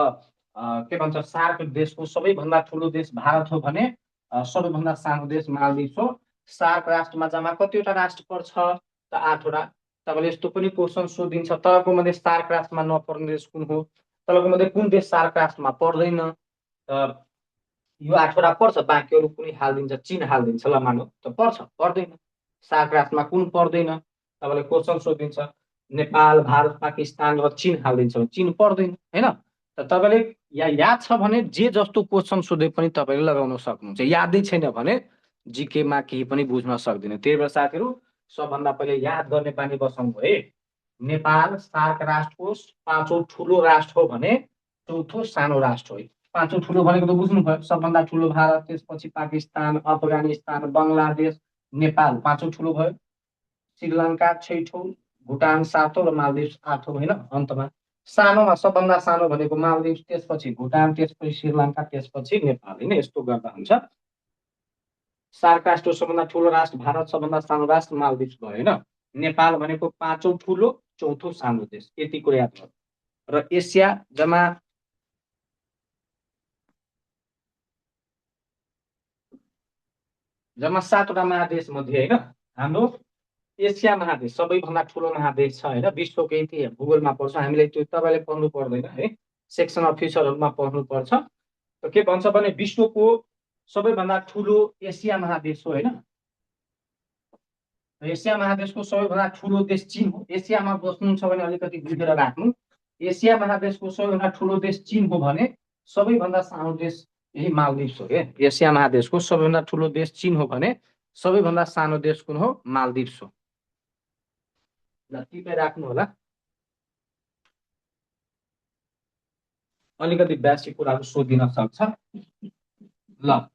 के भन्छ, सार्क देशको सबैभन्दा ठुलो देश भारत हो भने सबैभन्दा सानो देश मालदिभ हो। सार्क राष्ट्रमा जम्मा कतिवटा राष्ट्र पर्छ त 8वटा। तपाईँले यस्तो पनि क्वेसन सोधिन्छ, तलको मध्ये सार्क राष्ट्रमा नपर्ने देश कुन हो, तलको मध्ये कुन देश सार्क राष्ट्रमा पर्दैन, यो 8वटा पर्छ, बाँकीहरू कुनै हालिदिन्छ, चीन हालिदिन्छ ल, मानौ त पर्छ, पर्दैन, सार्क राष्ट्रमा कुन पर्दैन, तपाईँले क्वेसन सोधिन्छ, नेपाल, भारत, पाकिस्तान र चीन हालिदिन्छ भने चीन पर्दैन हैन। त तपाईँले याद छ भने जे जस्तो क्वेसन सोधे पनि तपाईँले लगाउन सक्नुहुन्छ, यादै छैन भने जिकेमा केही पनि बुझ्न सक्दैन। त्यही भएर साथीहरू, सबभन्दा पहिले याद गर्ने बानी बसाउनु है। नेपाल सार्क राष्ट्रको पाँचौं ठुलो राष्ट्र हो भने चौथो सानो राष्ट्र हो। पाँचौं ठुलो भनेको त बुझ्नु भयो, सबभन्दा ठुलो भारत, त्यसपछि पाकिस्तान, अफगानिस्तान, बङ्गलादेश, नेपाल पाँचौं ठुलो भयो, श्रीलङ्का 6औं, भुटान 7औं र मालदिभ 8औं हैन। अन्तमा सानोमा सबभन्दा सानो भनेको मालदिभ, त्यसपछि भुटान, त्यसपछि श्रीलङ्का, त्यसपछि नेपाल हैन। यस्तो गर्दा हुन्छ। सार्क राष्ट्र सबभन्दा ठुलो राष्ट्र भारत, सबभन्दा सानो राष्ट्र मालदिभ भयो हैन। नेपाल भनेको पाँचौं ठुलो, चौथो सानो देश, यति कुरा याद गर्नु। र एसिया जम्मा जम्मा 7वटा महादेश मध्ये हैन, हाम्रो एसिया महादेश सबैभन्दा ठुलो महादेश छ हैन। विश्वको इतिहास भूगोलमा पर्छ, हामीले त्यो तपाईँले पढ्नु पर्दैन है, सेक्सन अफिसरहरुमा पढ्नु पर्छ। त के भन्छ भने विश्वको सबैभन्दा ठुलो एसिया महादेश हो हैन। एसिया महादेशको सबैभन्दा ठुलो देश चीन हो। एसियामा बस्नुहुन्छ भने अलिकति बुझेर राख्नु, एसिया महादेशको सबैभन्दा ठुलो देश चीन हो भने सबैभन्दा सानो देश यही मालदिभ हो के। एसिया महादेशको सबैभन्दा ठुलो देश चीन हो भने सबैभन्दा सानो देश कुन हो, मालदिभ हो। ल टिपेर राख्नु होला, अलिकति बेसिक कुराहरु सोधिन सक्छ। ल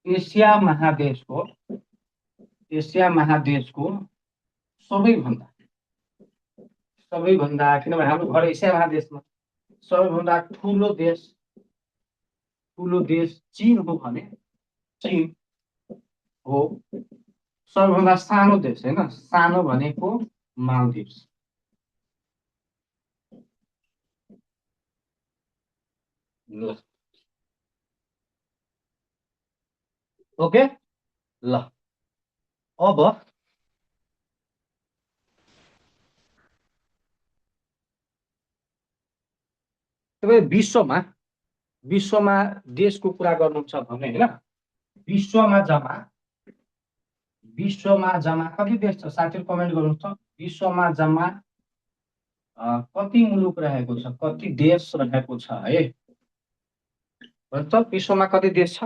एसिया महादेशको सबैभन्दा किनभने हाम्रो घर एसिया महादेशमा सबैभन्दा ठुलो देश चीन हो भने चीन हो। सबैभन्दा सानो देश हैन, सानो भनेको मालदिभ। ल ओके। ल अब तपाईँ विश्वमा देशको कुरा गर्नुहुन्छ भने हैन, विश्वमा जम्मा कति देश छ साथीहरु, कमेन्ट गर्नुहोस् त। विश्वमा जम्मा कति मुलुक रहेको छ, कति देश रहेको छ है। भन्छ विश्वमा कति देश छ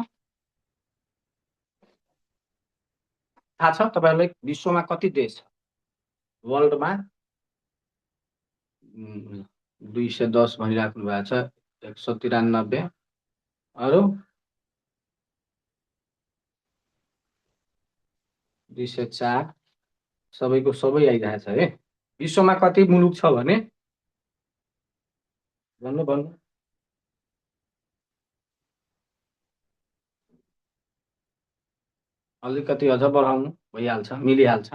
थाहा छ तपाईहरुलाई विश्वमा कति देश छ वर्ल्डमा 210 भनिराख्नु भएको छ 193 अरु 204 सबैको सबै आइरहेछ है विश्वमा कति मुलुक छ भने भन्नु भन्नु अलिकति अझ बढाउनु भइहाल्छ मिलिहाल्छ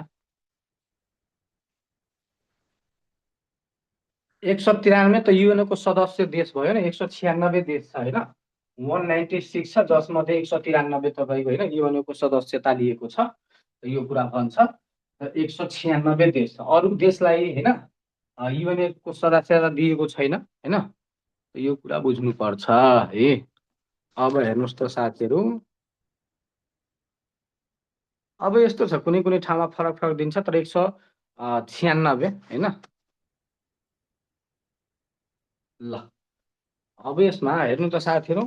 193 त युएनओ को सदस्य देश भयो नि 196 देश छ हैन 196 छ जसमध्ये 193 तपाईको हैन युएनओ को सदस्यता लिएको छ यो कुरा भन्छ 196 देश छ अरु देशलाई हैन युएनओ को सदस्यता दिएको छैन हैन यो कुरा बुझ्नु पर्छ है अब हेर्नुस् त साथीहरु अब यस्तो छ कुनै कुनै ठाउँमा फरक फरक दिन्छ तर 196 हैन ल अब यसमा हेर्नु त साथीहरु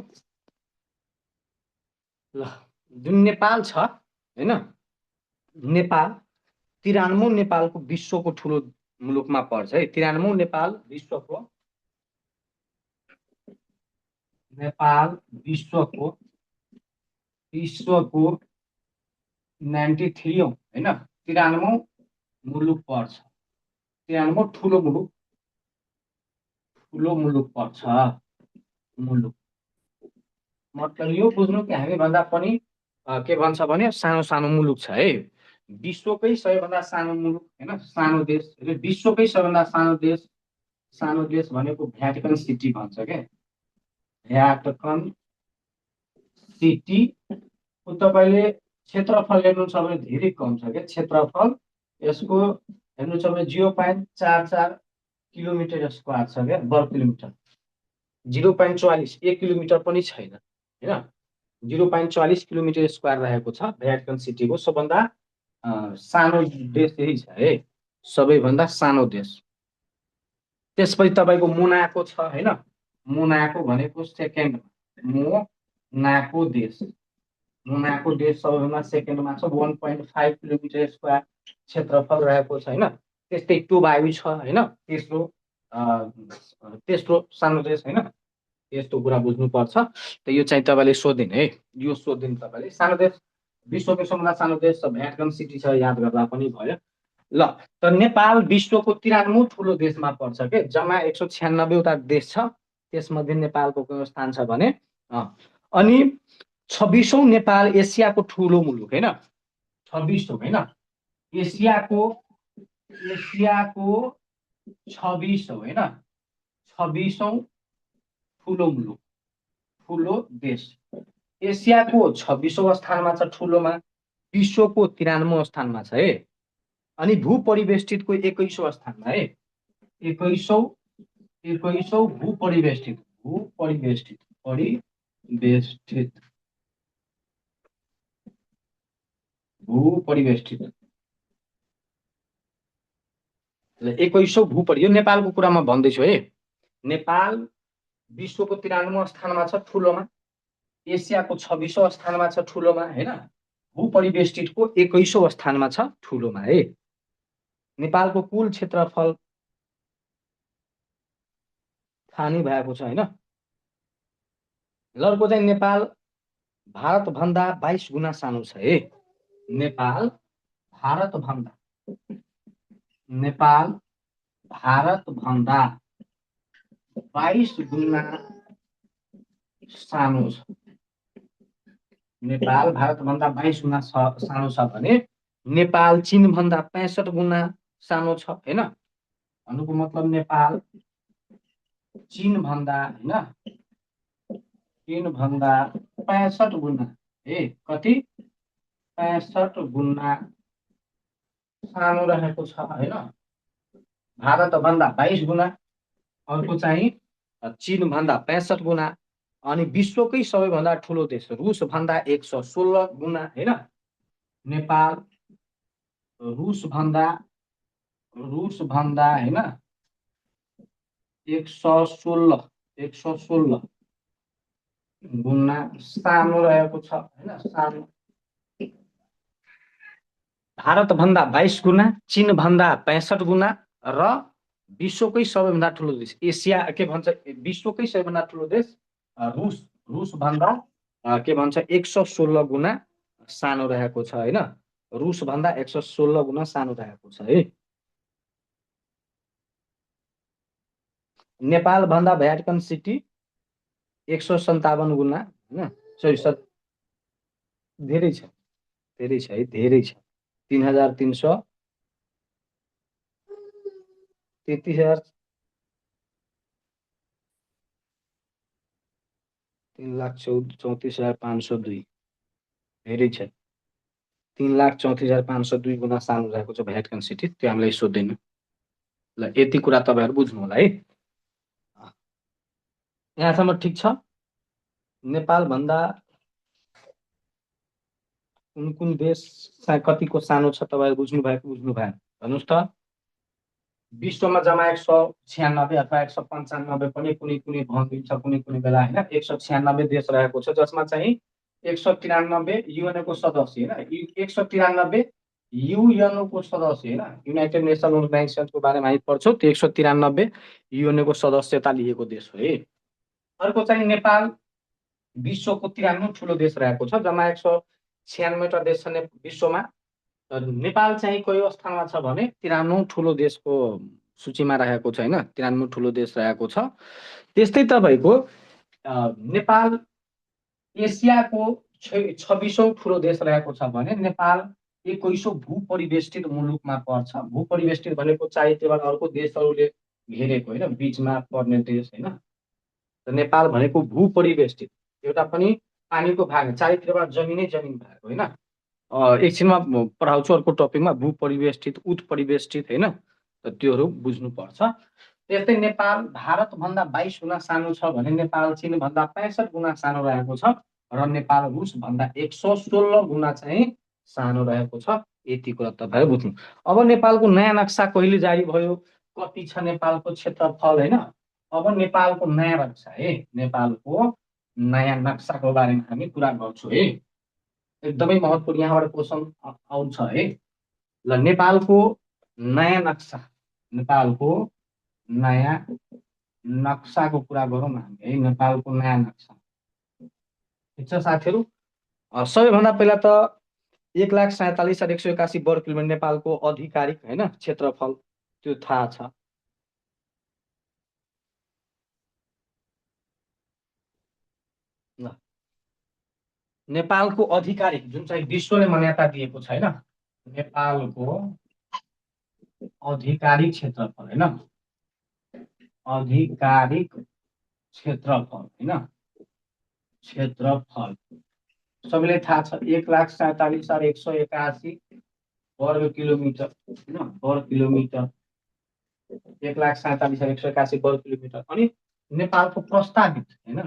ल जुन नेपाल छ हैन नेपाल 93 नेपालको विश्वको ठुलो मुलुकमा पर्छ है 93 नेपाल विश्वको विश्वको 93 हैन 93 मुलुक पर्छ 93 ठुलो मुलुक पर्छ मुलुक मतलब यो बुझ्नु कि हामी भन्दा पनि के भन्छ भने सानो सानो मुलुक छ है विश्वकै सबैभन्दा सानो मुलुक हैन सानो देश विश्वकै सबैभन्दा सानो देश भनेको भ्याटिकन सिटी भन्छ के भ्याटिकन सिटी तपाईले क्षेत्रफल हेर्नु छ भने धेरै कम छ के क्षेत्रफल यसको हेर्नु छ भने 0.44 किलोमिटर स्क्वायर छ के वर्ग किलोमिटर 0.44 1 किलोमिटर पनि छैन हैन 0.44 किलोमिटर स्क्वायर रहेको छ भ्याटिकन सिटीको सबभन्दा सानो देश यही छ है सबैभन्दा सानो देश त्यसपछि तपाईको मोनाको छ हैन मोनाको भनेको सेकेन्ड मोनाको देश सबैभन्दा सेकेन्डमा छ 1.5 किलोमिटर स्क्वायर क्षेत्रफल रहेको छ हैन त्यस्तै टुभाउ छ हैन तेस्रो सानो देश हैन यस्तो कुरा बुझ्नु पर्छ त यो चाहिँ तपाईले सोधिन् है यो सोधिन् तपाईले सानो देश विश्वको सबभन्दा सानो देश भ्याटिकन सिटी छ याद गर्दा पनि भयो ल त नेपाल विश्वको 93 ठुलो देशमा पर्छ के जम्मा 196 वटा देश छ त्यसमध्ये नेपालको कुन स्थान छ भने अनि 26औं नेपाल एसियाको ठुलो मुलुक हैन 26औं हैन एसियाको 26औं हैन 26औं ठुलो मुलुक ठुलो देश एसियाको 26औं स्थानमा छ ठुलोमा विश्वको 93औं स्थानमा छ है अनि भूपरिवेष्टितको 21औं स्थानमा है 21औं भूपरिवेष्टित ल 21औं भूपरि यो नेपालको कुरा म भन्दैछु है नेपाल विश्वको 93औं स्थानमा छ ठुलोमा एसियाको 26औं स्थानमा छ ठुलोमा हैन भूपरिवेष्टितको 21औं स्थानमा छ ठुलोमा है नेपालको कुल क्षेत्रफल थाहा नै भएको छ हैन लर्को चाहिँ नेपाल भारत भन्दा 22 गुना सानो छ है नेपाल भारत भन्दा 22 गुना सानो छ नेपाल भारत भन्दा 22 गुना सानो छ भने नेपाल चीन भन्दा 65 गुना सानो छ हैन भन्नुको मतलब नेपाल चीन भन्दा हैन 65 गुना ए कति 65 गुना सानो रहेको छ हैन भारत भन्दा 22 गुना अर्को चाहिँ चीन भन्दा 65 गुना अनि विश्वकै सबैभन्दा ठुलो देश रुस भन्दा 116 गुना हैन नेपाल रुस भन्दा हैन 116 गुना सानो रहेको छ हैन। सानो भारतभन्दा 22 गुना, चीनभन्दा 65 गुना र विश्वकै सबैभन्दा ठुलो देश एसिया के भन्छ विश्वकै सबैभन्दा ठुलो देश रुस रुसभन्दा के भन्छ 116 गुना सानो रहेको छ हैन। रुसभन्दा 116 गुना सानो रहेको छ है। नेपालभन्दा भ्याटिकन सिटी 157 गुना हैन। सरी धेरै छ, धेरै छ है, धेरै छ। 3,333,000 3,34,502 धेरै छ। 3,34,502 गुना सानो रहेको छ भ्याटिकन सिटी। त्यो हामीलाई सोध्दैन ल। यति कुरा तपाईँहरू बुझ्नु होला है। यहाँसम्म ठिक छ। नेपालभन्दा कुन कुन देश कतिको सानो छ तपाईँहरू बुझ्नु भयो कि बुझ्नु भएन भन्नुहोस् त। विश्वमा जम्मा 196 अथवा 195 पनि कुनै कुनै भनिन्छ कुनै कुनै बेला होइन। 196 देश रहेको छ जसमा चाहिँ 193 युएनओको सदस्य होइन। 193 युएनओको सदस्य होइन। युनाइटेड नेसन अर्गनाइजेसनको बारेमा हामी पढ्छौँ। त्यो 193 युएनओको सदस्यता लिएको देश हो है। अर्को चाहिँ नेपाल विश्वको 93 ठुलो देश रहेको छ। जम्मा 196 देश छ विश्वमा। नेपाल चाहिँ कयो स्थानमा छ भने 93 ठुलो देशको सूचीमा रहेको छ होइन। 93 ठुलो देश रहेको छ। त्यस्तै तपाईँको नेपाल एसियाको 26औं ठुलो देश रहेको छ भने नेपाल 21औं भूपरिवेष्टित मुलुकमा पर्छ। भूपरिवेष्टित भनेको चारैतिर अर्को देशहरूले घेरेको होइन, बिचमा पर्ने देश होइन। नेपाल भनेको भूपरिवेष्टित, एउटा पनि पानीको भाग चारैतिरबाट जमिनै जमिन भएको होइन। एकछिनमा पढाउँछु अर्को टपिकमा भूपरिवेष्टित उत्परिवेष्टित होइन। त्योहरू बुझ्नुपर्छ। त्यस्तै नेपाल भारतभन्दा 22 गुना सानो छ भने नेपाल चीनभन्दा 65 गुना सानो रहेको छ र नेपाल रुसभन्दा 116 गुना चाहिँ सानो रहेको छ। यति कुरा तपाईँहरू बुझ्नु। अब नेपालको नयाँ नक्सा कहिले जारी भयो, कति छ नेपालको क्षेत्रफल होइन। अब नेपालको नयाँ नक्सा है, नेपालको नयाँ नक्साको बारेमा हामी कुरा गर्छौँ है। एकदमै महत्त्वपूर्ण यहाँबाट क्वेसन आउँछ है। ल नेपालको नयाँ नक्सा, नेपालको नयाँ नक्साको कुरा गरौँ न हामी है। नेपालको नयाँ नक्सा ठिक छ साथीहरू। सबैभन्दा पहिला त 1,47,181 वर्ग किलोमिटर नेपालको आधिकारिक होइन क्षेत्रफल त्यो थाहा छ। नेपालको आधिकारिक जुन चाहिँ विश्वले मान्यता दिएको छ होइन, नेपालको आधिकारिक क्षेत्रफल होइन, आधिकारिक क्षेत्रफल होइन, क्षेत्रफल सबैलाई थाहा छ 1,47,181 वर्ग किलोमिटर होइन, वर्ग किलोमिटर 1,47,181 वर्ग किलोमिटर। अनि नेपालको प्रस्तावित होइन,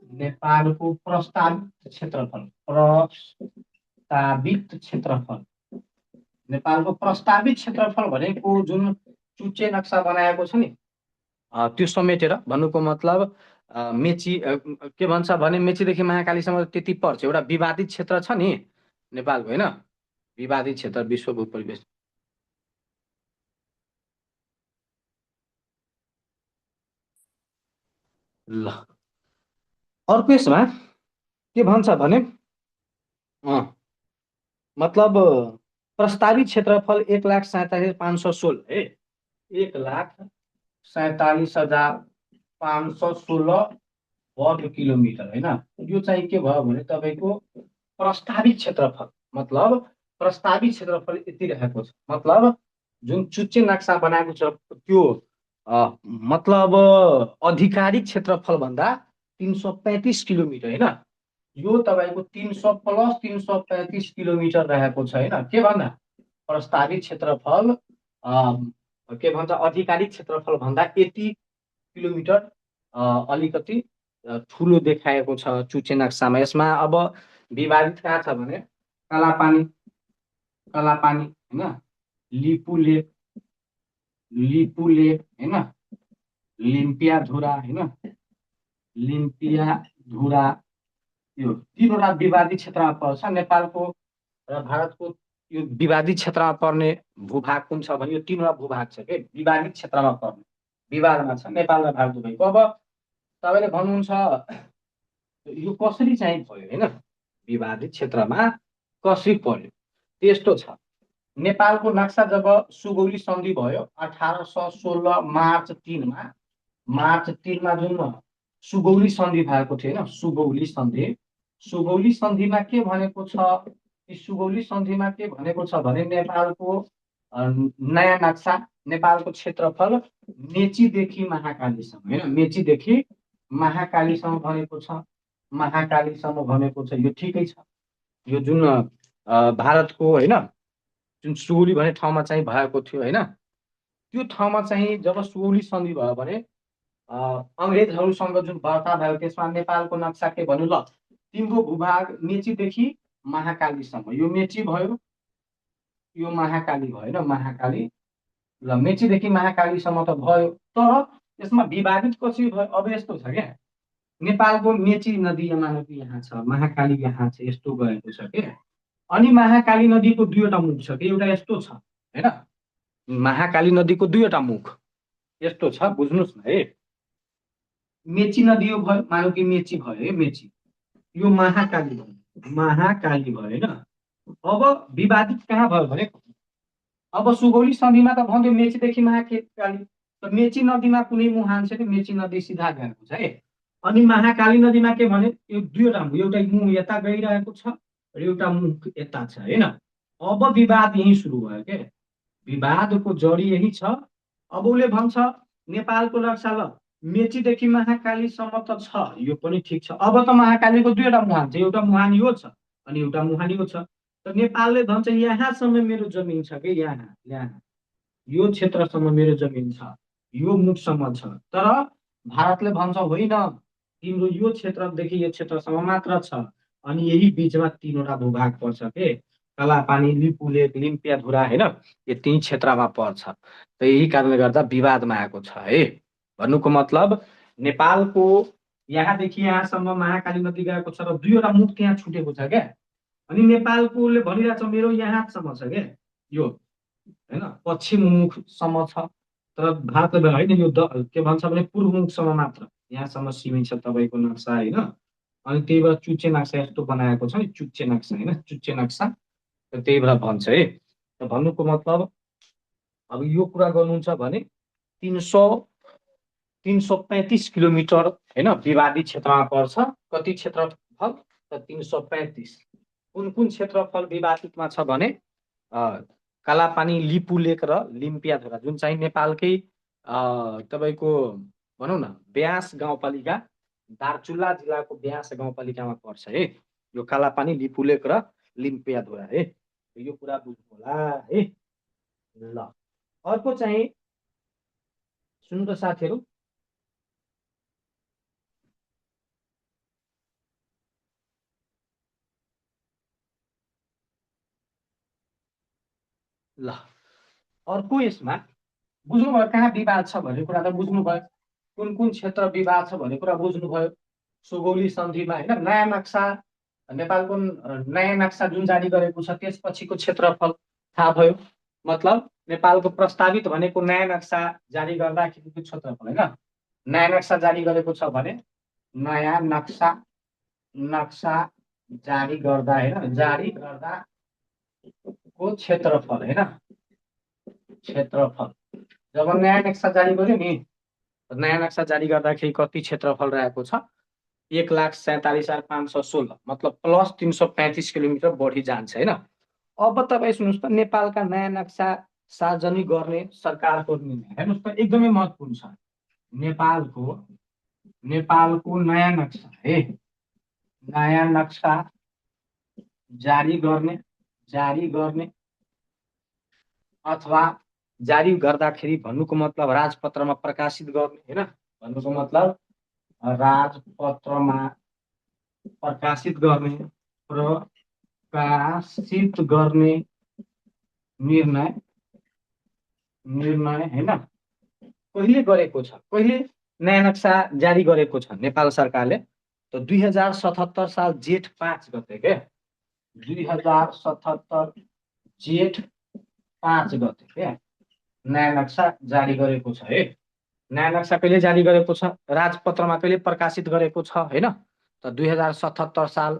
नेपालको प्रस्तावित क्षेत्रफल, प्रस्तावित क्षेत्रफल, नेपालको प्रस्तावित क्षेत्रफल भनेको जुन चुच्चे नक्सा बनाएको छ नि त्यो समेटेर भन्नुको मतलब मेची के भन्छ भने मेचीदेखि महाकालीसम्म त्यति पर्छ। एउटा विवादित क्षेत्र छ नि नेपालको होइन, विवादित क्षेत्र विश्व भूपरिवेश। ल अर्को यसमा के भन्छ भने मतलब प्रस्तावित क्षेत्रफल 1,47,516 है। 1,47,516 वर्ग किलोमिटर होइन। यो चाहिँ के भयो भने तपाईँको प्रस्तावित क्षेत्रफल, मतलब प्रस्तावित क्षेत्रफल यति रहेको छ। मतलब जुन चुच्चे नक्सा बनाएको छ त्यो मतलब आधिकारिक क्षेत्रफल भन्दा 335 किलोमिटर होइन। यो तपाईँको 300 प्लस 335 किलोमिटर रहेको छ होइन। के भन्दा प्रस्तावित क्षेत्रफल के भन्छ आधिकारिक क्षेत्रफल भन्दा 80 किलोमिटर अलिकति ठुलो देखाएको छ चुच्चे नक्सामा। यसमा अब विवादित कहाँ छ भने कालापानी, कालापानी होइन, लिपु लेक, लिपु लेक होइन, लिम्पियाधुरा होइन, लिम्पियाधुरा धुरा, यो तीनवटा विवादित क्षेत्रमा पर्छ। नेपालको र भारतको यो विवादित क्षेत्रमा पर्ने भूभाग कुन छ भने यो तीनवटा भूभाग छ के विवादित क्षेत्रमा पर्ने, विवादमा छ नेपाल र भारत दुवैको। अब तपाईँले भन्नुहुन्छ यो कसरी चाहिँ भयो होइन, विवादित क्षेत्रमा कसरी पर्यो? त्यस्तो छ, नेपालको नक्सा जब सुगौली सन्धि भयो 1816 मार्च 3मा, मार्च 3मा जुन सुगौली सन्धि भएको थियो होइन, सुगौली सन्धि, सुगौली सन्धिमा के भनेको छ, सुगौली सन्धिमा के भनेको छ भने नेपालको नयाँ नक्सा, नेपालको क्षेत्रफल मेचीदेखि महाकालीसम्म होइन, मेचीदेखि महाकालीसम्म भनेको छ, महाकालीसम्म भनेको छ। यो ठिकै छ, यो जुन भारतको होइन जुन सुगौली भन्ने ठाउँमा चाहिँ भएको थियो होइन, त्यो ठाउँमा चाहिँ जब सुगौली सन्धि भयो भने अङ्ग्रेजहरूसँग जुन वार्ता भयो त्यसमा नेपालको नक्सा के भन्यो, ल तिम्रो भूभाग मेचीदेखि महाकालीसम्म, यो मेची भयो, यो महाकाली भयो होइन, महाकाली, ल मेचीदेखि महाकालीसम्म त भयो, तर यसमा विवादित कसरी भयो? अब यस्तो छ क्या, नेपालको मेची नदी यहाँ छ, महाकाली यहाँ छ, यस्तो गएको छ क्या। अनि महाकाली नदीको दुईवटा मुख छ कि, एउटा यस्तो छ होइन, महाकाली नदीको दुईवटा मुख यस्तो छ, बुझ्नुहोस् न है। मेची नदी यो भयो, मानौ कि मेची भयो है, मेची, यो महाकाली भयो, महाकाली भयो होइन। अब विवादित कहाँ भयो भने अब सुगौली सन्धिमा त भन्यो मेचीदेखि महाकाली, त मेची नदीमा कुनै मुहान छैन, मेची नदी सिधा गएको छ है। अनि महाकाली नदीमा के भने यो दुईवटा मुख, एउटा मुख यता गइरहेको छ र एउटा मुख यता छ होइन। अब विवाद यही सुरु भयो के, विवादको जडी यही छ। अब उसले भन्छ नेपालको नक्सा ल मेचीदेखि महाकालीसम्म त छ, यो पनि ठिक छ। अब त महाकालीको दुईवटा मुहान छ, एउटा मुहान यो छ अनि एउटा मुहान यो छ। त नेपालले भन्छ यहाँसम्म मेरो जमिन छ कि, यहाँ यहाँ यो क्षेत्रसम्म मेरो जमिन छ, यो मुखसम्म छ। तर भारतले भन्छ होइन, तिम्रो यो क्षेत्रदेखि यो क्षेत्रसम्म मात्र छ। अनि यही बिचमा तीनवटा भूभाग पर्छ के, कालापानी, लिपुलेक, लिम्पियाधुरा होइन, यो तीन क्षेत्रमा पर्छ। त यही कारणले गर्दा विवादमा आएको छ है। भन्नुको मतलब नेपालको यहाँदेखि यहाँसम्म महाकाली नदी गएको छ र दुईवटा मुख त्यहाँ छुटेको छ क्या। अनि नेपालकोले भनिरहेछ मेरो यहाँसम्म छ क्या, यो होइन पश्चिम मुखसम्म छ। तर भारतले होइन, यो के भन्छ भने पूर्व मुखसम्म मात्र, यहाँसम्म सीमित छ तपाईँको नक्सा होइन। अनि त्यही भएर चुच्चे नक्सा यस्तो बनाएको छ नि, चुच्चे नक्सा होइन, चुच्चे नक्सा, त्यही भएर भन्छ है। त भन्नुको मतलब अब यो कुरा गर्नुहुन्छ भने 335 किलोमिटर होइन विवादित क्षेत्रमा पर्छ। कति क्षेत्रफल त 335। कुन कुन क्षेत्रफल विवादितमा छ भने कालापानी, लिपुलेक र लिम्पियाधुरा, जुन चाहिँ नेपालकै तपाईँको भनौँ न ब्यास गाउँपालिका, दार्चुला जिल्लाको ब्यास गाउँपालिकामा पर्छ है यो कालापानी, लिपुलेक र लिम्पियाधुरा है। यो कुरा बुझ्नु होला है। ल अर्को चाहिँ सुन्नु त साथीहरू, ल अर्को यसमा बुझ्नुभयो कहाँ विवाद छ भन्ने कुरा त बुझ्नुभयो, कुन कुन क्षेत्र विवाद छ भन्ने कुरा बुझ्नुभयो। सुगौली सन्धिमा होइन नयाँ नक्सा, नेपालको नयाँ नक्सा जुन जारी गरेको छ त्यसपछिको क्षेत्रफल थाहा भयो। मतलब नेपालको प्रस्तावित भनेको नयाँ नक्सा जारी गर्दाखेरिको क्षेत्रफल होइन, नयाँ नक्सा जारी गरेको छ भने नयाँ नक्सा, नक्सा जारी गर्दा होइन, जारी गर्दाको क्षेत्रफल होइन, क्षेत्रफल। जब नयाँ नक्सा जारी गर्यो नि, नयाँ नक्सा जारी गर्दाखेरि कति क्षेत्रफल रहेको छ 1,47,516, मतलब प्लस 335 किलोमिटर बढी जान्छ होइन। अब तपाईँ सुन्नुहोस् त, नेपालका नयाँ नक्सा सार्वजनिक गर्ने सरकारको निर्णय हेर्नुहोस् त, एकदमै महत्त्वपूर्ण छ। नेपालको नयाँ नक्सा है, नयाँ नक्सा जारी गर्ने अथवा जारी गर्दाखेरि भन्नुको मतलब राजपत्रमा प्रकाशित गर्ने होइन, भन्नुको मतलब राजपत्रमा प्रकाशित गर्ने, प्रकाशित गर्ने निर्णय होइन कहिले गरेको छ, कहिले नयाँ नक्सा जारी गरेको छ नेपाल सरकारले त 2077 साल जेठ 5 गते के 2077 जेठ 5 गते के नयाँ नक्सा जारी गरेको छ है। नयाँ नक्सा कहिले जारी गरेको छ, राजपत्रमा कहिले प्रकाशित गरेको छ हैन। त 2077 साल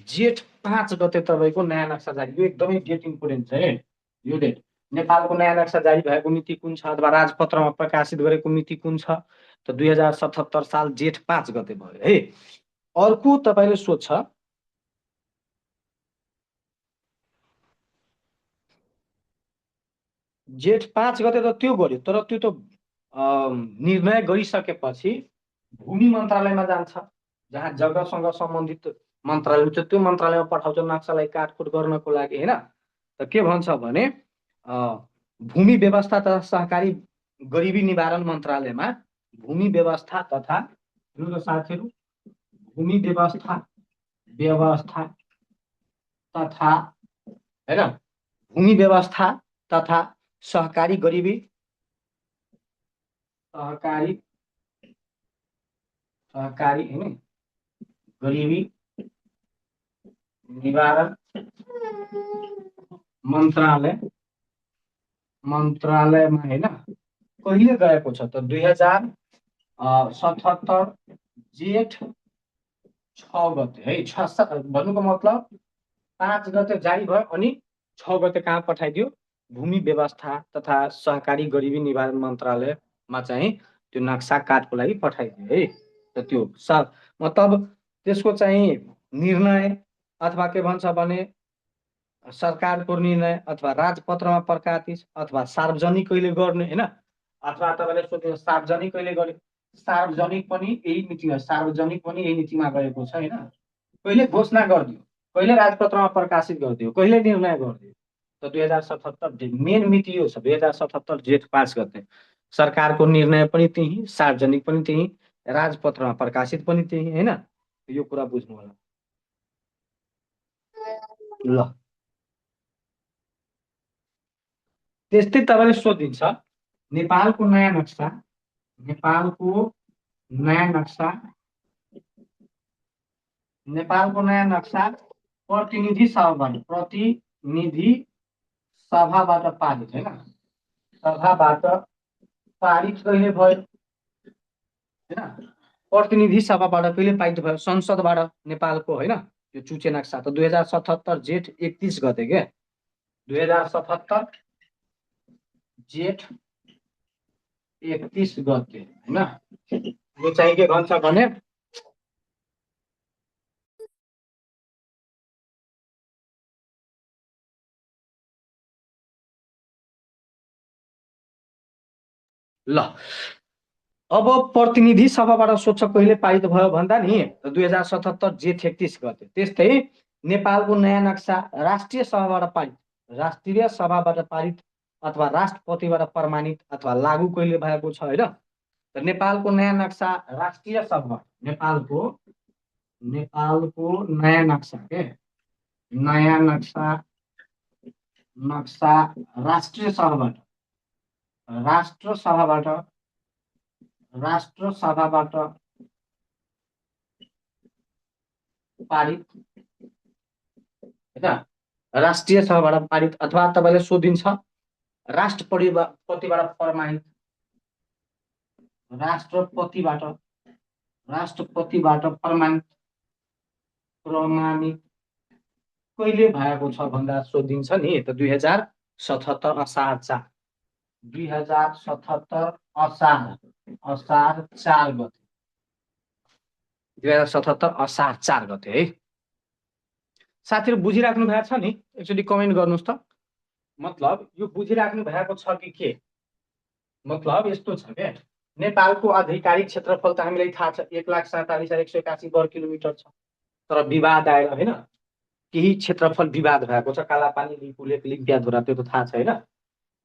जेठ 5 गते तपाईँको नयाँ नक्सा जारी, यो एकदमै डेट इम्पोर्टेन्ट छ है यो डेट। नेपालको नयाँ नक्सा जारी भएको मिति कुन छ अथवा राजपत्रमा प्रकाशित गरेको मिति कुन छ, त 2077 साल जेठ 5 गते भयो है। अर्को तपाईँले सोध्छ जेठ 5 गते त त्यो गर्यो, तर त्यो त निर्णय गरिसकेपछि भूमि मन्त्रालयमा जान्छ, जहाँ जग्गासँग सम्बन्धित मन्त्रालय छ त्यो मन्त्रालयमा पठाउँछ नक्सालाई काटकुट गर्नको लागि हैन। त के भन्छ भने भूमि व्यवस्था तथा सहकारी गरिबी निवारण मन्त्रालयमा भूमि व्यवस्था तथा साथीहरू भूमि व्यवस्था तथा हैन भूमि व्यवस्था तथा सहकारी गरिबी हैन गरिबी निवारण मन्त्रालयमा हैन कहिले गएको छ त 2077 जेठ 6 गते है। भन्नुको मतलब 5 गते जारी भयो अनि 6 गते कहाँ पठाइदियो, भूमि व्यवस्था तथा सहकारी गरिबी निवारण मन्त्रालयमा चाहिँ त्यो नक्सा काटको लागि पठाइदियो है। त त्यो मतलब त्यसको चाहिँ निर्णय अथवा के भन्छ भने सरकारको निर्णय अथवा राजपत्रमा प्रकाशित अथवा सार्वजनिक कहिले गर्ने हैन, अथवा तपाईँले सोध्नु सार्वजनिक कहिले गर्यो, सार्वजनिक पनि यही नीतिमा, सार्वजनिक पनि यही नीतिमा गएको छ हैन। कहिले घोषणा गरिदियो, कहिले राजपत्रमा प्रकाशित गरिदियो, कहिले निर्णय गरिदियो, त 2077 मेन मिति यो छ 2077 जेठ 5 गते। सरकारको निर्णय पनि त्यही, सार्वजनिक पनि त्यही, राजपत्रमा प्रकाशित पनि त्यही हैन। यो कुरा बुझ्नु होला। ल त्यस्तै तपाईँले सोधिन्छ नेपालको नयाँ नक्सा, प्रतिनिधि सभाबाट पारित हैन, सभाबाट पारित कहिले भयो हैन, प्रतिनिधि सभाबाट कहिले पारित भयो, संसदबाट नेपालको हैन। यो चुचे नक्सा त 2077 जेठ 31 गते के 2077 जेठ 31 गते हैन। यो चाहिँ के भन्छ भने ल अब प्रतिनिधि सभाबाट सोध्छ कहिले पारित भयो भन्दा नि 2077 जेठ 31 गते। त्यस्तै नेपालको नयाँ नक्सा राष्ट्रिय सभाबाट पारित अथवा राष्ट्रपतिबाट प्रमाणित अथवा लागू कहिले भएको छ हैन। त नेपालको नयाँ नक्सा राष्ट्रिय सभा, नेपालको नयाँ नक्सा के नयाँ नक्सा राष्ट्रिय सभाबाट पारित हैन, राष्ट्रिय सभाबाट पारित अथवा तपाईले सोधिन्छ राष्ट्रपतिबाट प्रमाणित, राष्ट्रपतिबाट प्रमाणित कहिले भएको छ भन्दा सोधिन्छ नि त 2077 असार 4 2077 असार 4 गते 2077 असार 4 गते है। साथीहरु बुझिराख्नु भएको छ नि, एकचोटि कमेन्ट गर्नुस् त। मतलब यो बुझिराख्नु भएको छ कि के, मतलब यस्तो छ के नेपालको आधिकारिक क्षेत्रफल त हामीलाई थाहा छ 1,47,181 वर्ग किलोमिटर छ। तर विवाद आएर हैन केही क्षेत्रफल विवाद भएको छ, कालापानी लिपुलेक लिम्पियाधुरा, त्यो त थाहा छ हैन।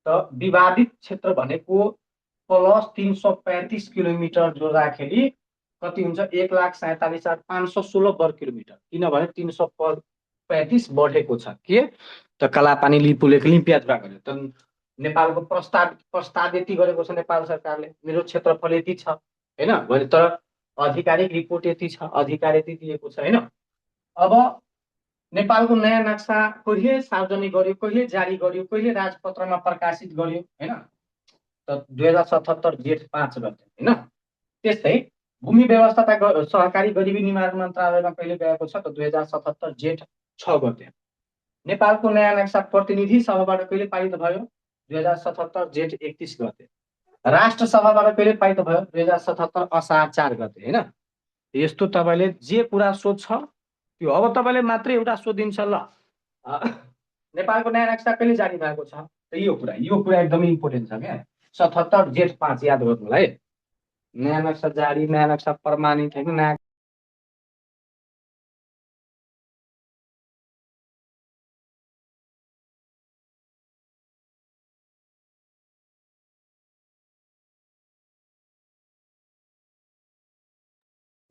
त विवादित क्षेत्र भनेको प्लस 335 किलोमिटर जोड्दाखेरि कति हुन्छ 1,47,516 वर्ग किलोमिटर, किनभने 335 बढेको छ के त कालापानी लिपुलेक लिम्पियाधुरा गर्यो। त नेपालको प्रस्ताव यति गरेको छ नेपाल सरकारले, मेरो क्षेत्रफल यति छ हैन भने, तर आधिकारिक रिपोर्ट यति छ, अधिकार यति दिएको छ हैन। अब नेपालको नयाँ नक्सा कहिले सार्वजनिक गर्यो, कहिले जारी गर्यो, कहिले राजपत्रमा प्रकाशित गर्यो हैन, त 2077 जेठ 5 गते हैन। त्यस्तै भूमि व्यवस्था तथा सहकारी गरिबी निवारण मन्त्रालयमा कहिले गएको छ त 2077 जेठ 6 गते। नेपालको नयाँ नक्सा प्रतिनिधि सभाबाट कहिले पारित भयो 2077 जेठ 31 गते। राष्ट्र सभाबाट कहिले पारित भयो 2077 असार 4 गते हैन। यस्तो तपाईले जे कुरा सोध्छ त्यो अब तपाईले मात्रै एउटा सोधिन्छ ल नेपालको नयाँ नक्सा कहिले जारी भएको छ त यो कुरा एकदमै इम्पोर्टेन्ट छ क्या। 77 जेठ 5 याद गर्नुलाई। नयाँ नक्सा जारी, नयाँ नक्सा प्रमाणित हैन, नयाँ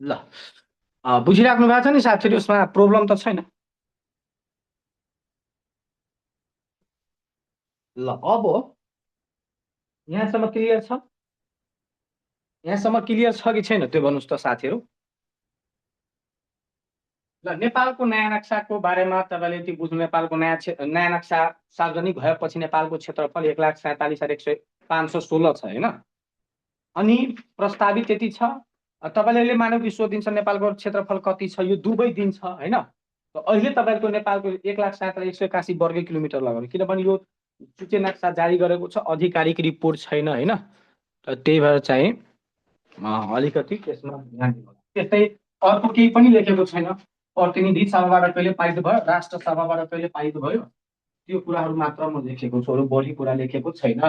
ल बुझिराख्नु भएको छ नि साथीहरु, यसमा प्रोब्लम त छैन। ल अब यहाँसम्म क्लियर छ? यहाँसम्म क्लियर छ कि छैन त्यो भन्नुस् त साथीहरु। ल नेपालको नयाँ नक्साको बारेमा तपाईले यति बुझ्नु। नेपालको नयाँ नक्सा सार्वजनिक भएपछि नेपालको क्षेत्रफल 1,47,516 छ हैन। अनि प्रस्तावित यति छ। तपाईले मानौ कि सोधिन्छ नेपालको क्षेत्रफल कति छ, यो दुवै दिन्छ हैन। त अहिले तपाईको नेपालको 1,47,181 वर्ग किलोमिटर लगाउने, किनभने यो चुचे नक्सा जारी गरेको छ, आधिकारिक रिपोर्ट छैन हैन। त त्यही भएर चाहिँ अलिकति त्यसमा ध्यान दिनु। त्यस्तै अर्को केही पनि लेखेको छैन। प्रतिनिधि सभाबाट कहिले पारित भयो, राष्ट्र सभाबाट कहिले पारित भयो, त्यो कुराहरू मात्र म लेखेको छु, अरू बढी कुरा लेखेको छैन।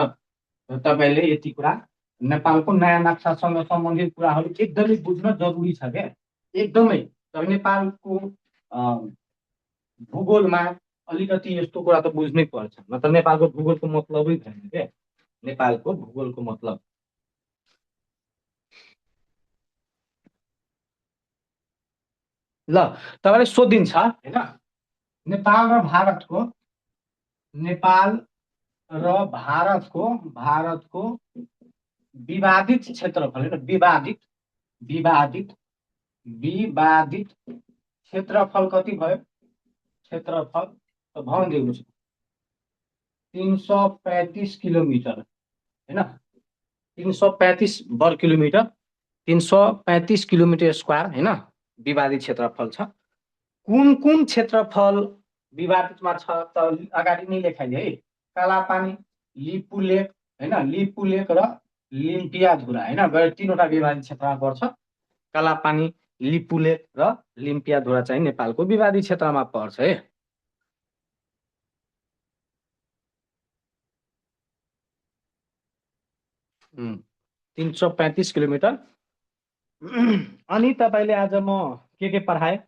तपाईले यति कुरा नेपालको नयाँ नक्सासँग सम्बन्धित कुराहरू एकदमै बुझ्न जरुरी छ क्या, एकदमै। नेपालको भूगोलमा अलिकति यस्तो कुरा त बुझ्नै पर्छ, नत्र नेपालको भूगोलको मतलबै छैन क्या। नेपालको भूगोलको मतलब ल तपाईले सोधिन्छ हैन। नेपाल र भारतको विवादित क्षेत्रफल हैन, विवादित क्षेत्रफल कति भयो? क्षेत्रफल त भनिदिएको छु 335 किलोमिटर हैन। 335 वर्ग किलोमिटर, 335 किलोमिटर स्क्वायर हैन विवादित क्षेत्रफल छ। कुन कुन क्षेत्रफल विवादितमा छ त अगाडि नै लेखाइदिए है। कालापानी, लिपुलेक हैन, लिपुलेक र लिम्पियाधुरा हैन, गएर तीनवटा विवादित क्षेत्रमा पर्छ। कालापानी, लिपुलेक र लिम्पियाधुरा चाहिँ नेपालको विवादित क्षेत्रमा पर्छ है। 335 किलोमिटर। अनि तपाईले आज म के पढाए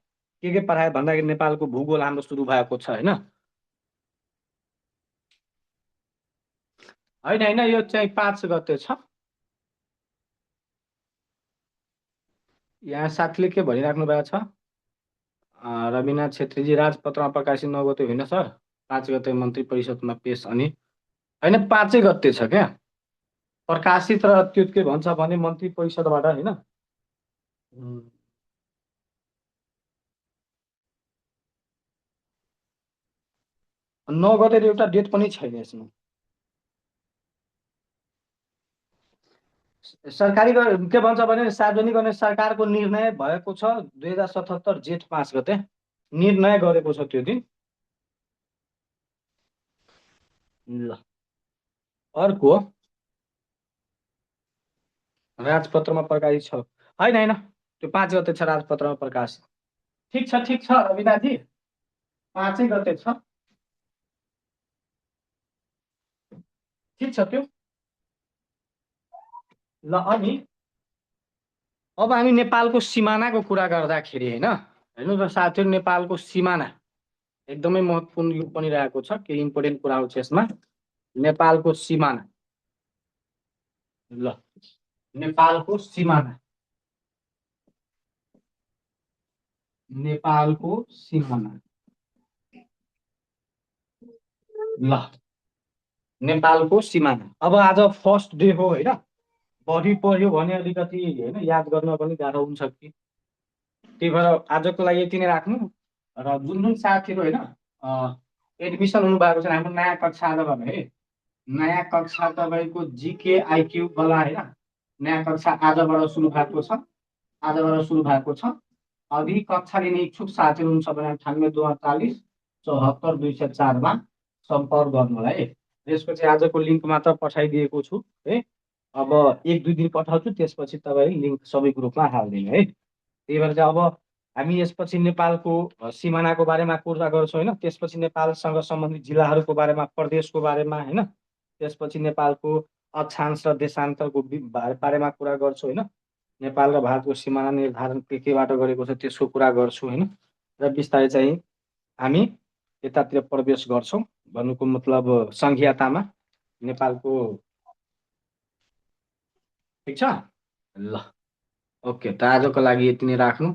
भन्दाखेरि नेपालको भूगोल हाम्रो सुरु भएको छ हैन। हैन यो चाहिँ 5 गते छ। यहाँ साथीले के भनिराख्नु भएको छ, रविनाथ छेत्रीजी राजपत्रमा प्रकाशित 9 गते होइन सर, 5 गते मन्त्री परिषदमा पेश। अनि हैन 5 गते छ क्या प्रकाशित, र त्यो के भन्छ भने मन्त्री परिषदबाट हैन। 9 गते एउटा डेट पनि छैन यसमा। सरकारी के भन्छ भने सार्वजनिक गर्ने सरकारको निर्णय भएको छ 2077 जेठ 5 गते निर्णय गरेको छ त्यो दिन। ल अर्को राजपत्रमा प्रकाशित छ हैन, त्यो 5 गते छ राजपत्रमा प्रकाशित। ठिक छ रविनाथजी, 5 गते छ, ठिक छ त्यो। ल अनि अब हामी नेपालको सिमानाको कुरा गर्दाखेरि हैन, हेर्नु त साथीहरु, नेपालको सिमाना एकदमै महत्त्वपूर्ण यो पनि रहेको छ, के इम्पोर्टेन्ट कुराहरु छ यसमा। नेपालको सिमाना, ल नेपालको सिमाना, ल नेपालको सिमाना। अब आज फर्स्ट डे हो हैन, बढी पढ्यो भने अलिकति होइन याद गर्न पनि गाह्रो हुन्छ कि, त्यही भएर आजको लागि यति नै राख्नु। र जुन जुन साथीहरू होइन एडमिसन हुनुभएको छ हाम्रो नयाँ कक्षा आज भने है, नयाँ कक्षा तपाईँको जिके आइक्यू वाला होइन, नयाँ कक्षा आजबाट सुरु भएको छ, आजबाट सुरु भएको छ। अघि कक्षा लिने इच्छुक साथीहरू हुनुहुन्छ भने 9824 74 204 सम्पर्क गर्नु होला है। त्यसपछि आजको लिङ्क मात्र पठाइदिएको छु है, अब 1-2 दिन पठाउँछु, त्यसपछि तपाईँ लिङ्क सबै ग्रुपमा हालिदिनु है। त्यही भएर चाहिँ अब हामी यसपछि नेपालको सिमानाको बारेमा कुरा गर्छौँ होइन, त्यसपछि नेपालसँग सम्बन्धित जिल्लाहरूको बारेमा, प्रदेशको बारेमा होइन, त्यसपछि नेपालको अक्षांश र देशान्तरको बारेमा कुरा गर्छु होइन, नेपाल र भारतको सिमाना निर्धारण केबाट गरेको छ त्यसको कुरा गर्छु होइन, र बिस्तारै चाहिँ हामी यतातिर प्रवेश गर्छौँ। भन्नुको मतलब संघीयतामा नेपालको। ठिक छ ल, ओके, त आजको लागि यति नै राख्नु।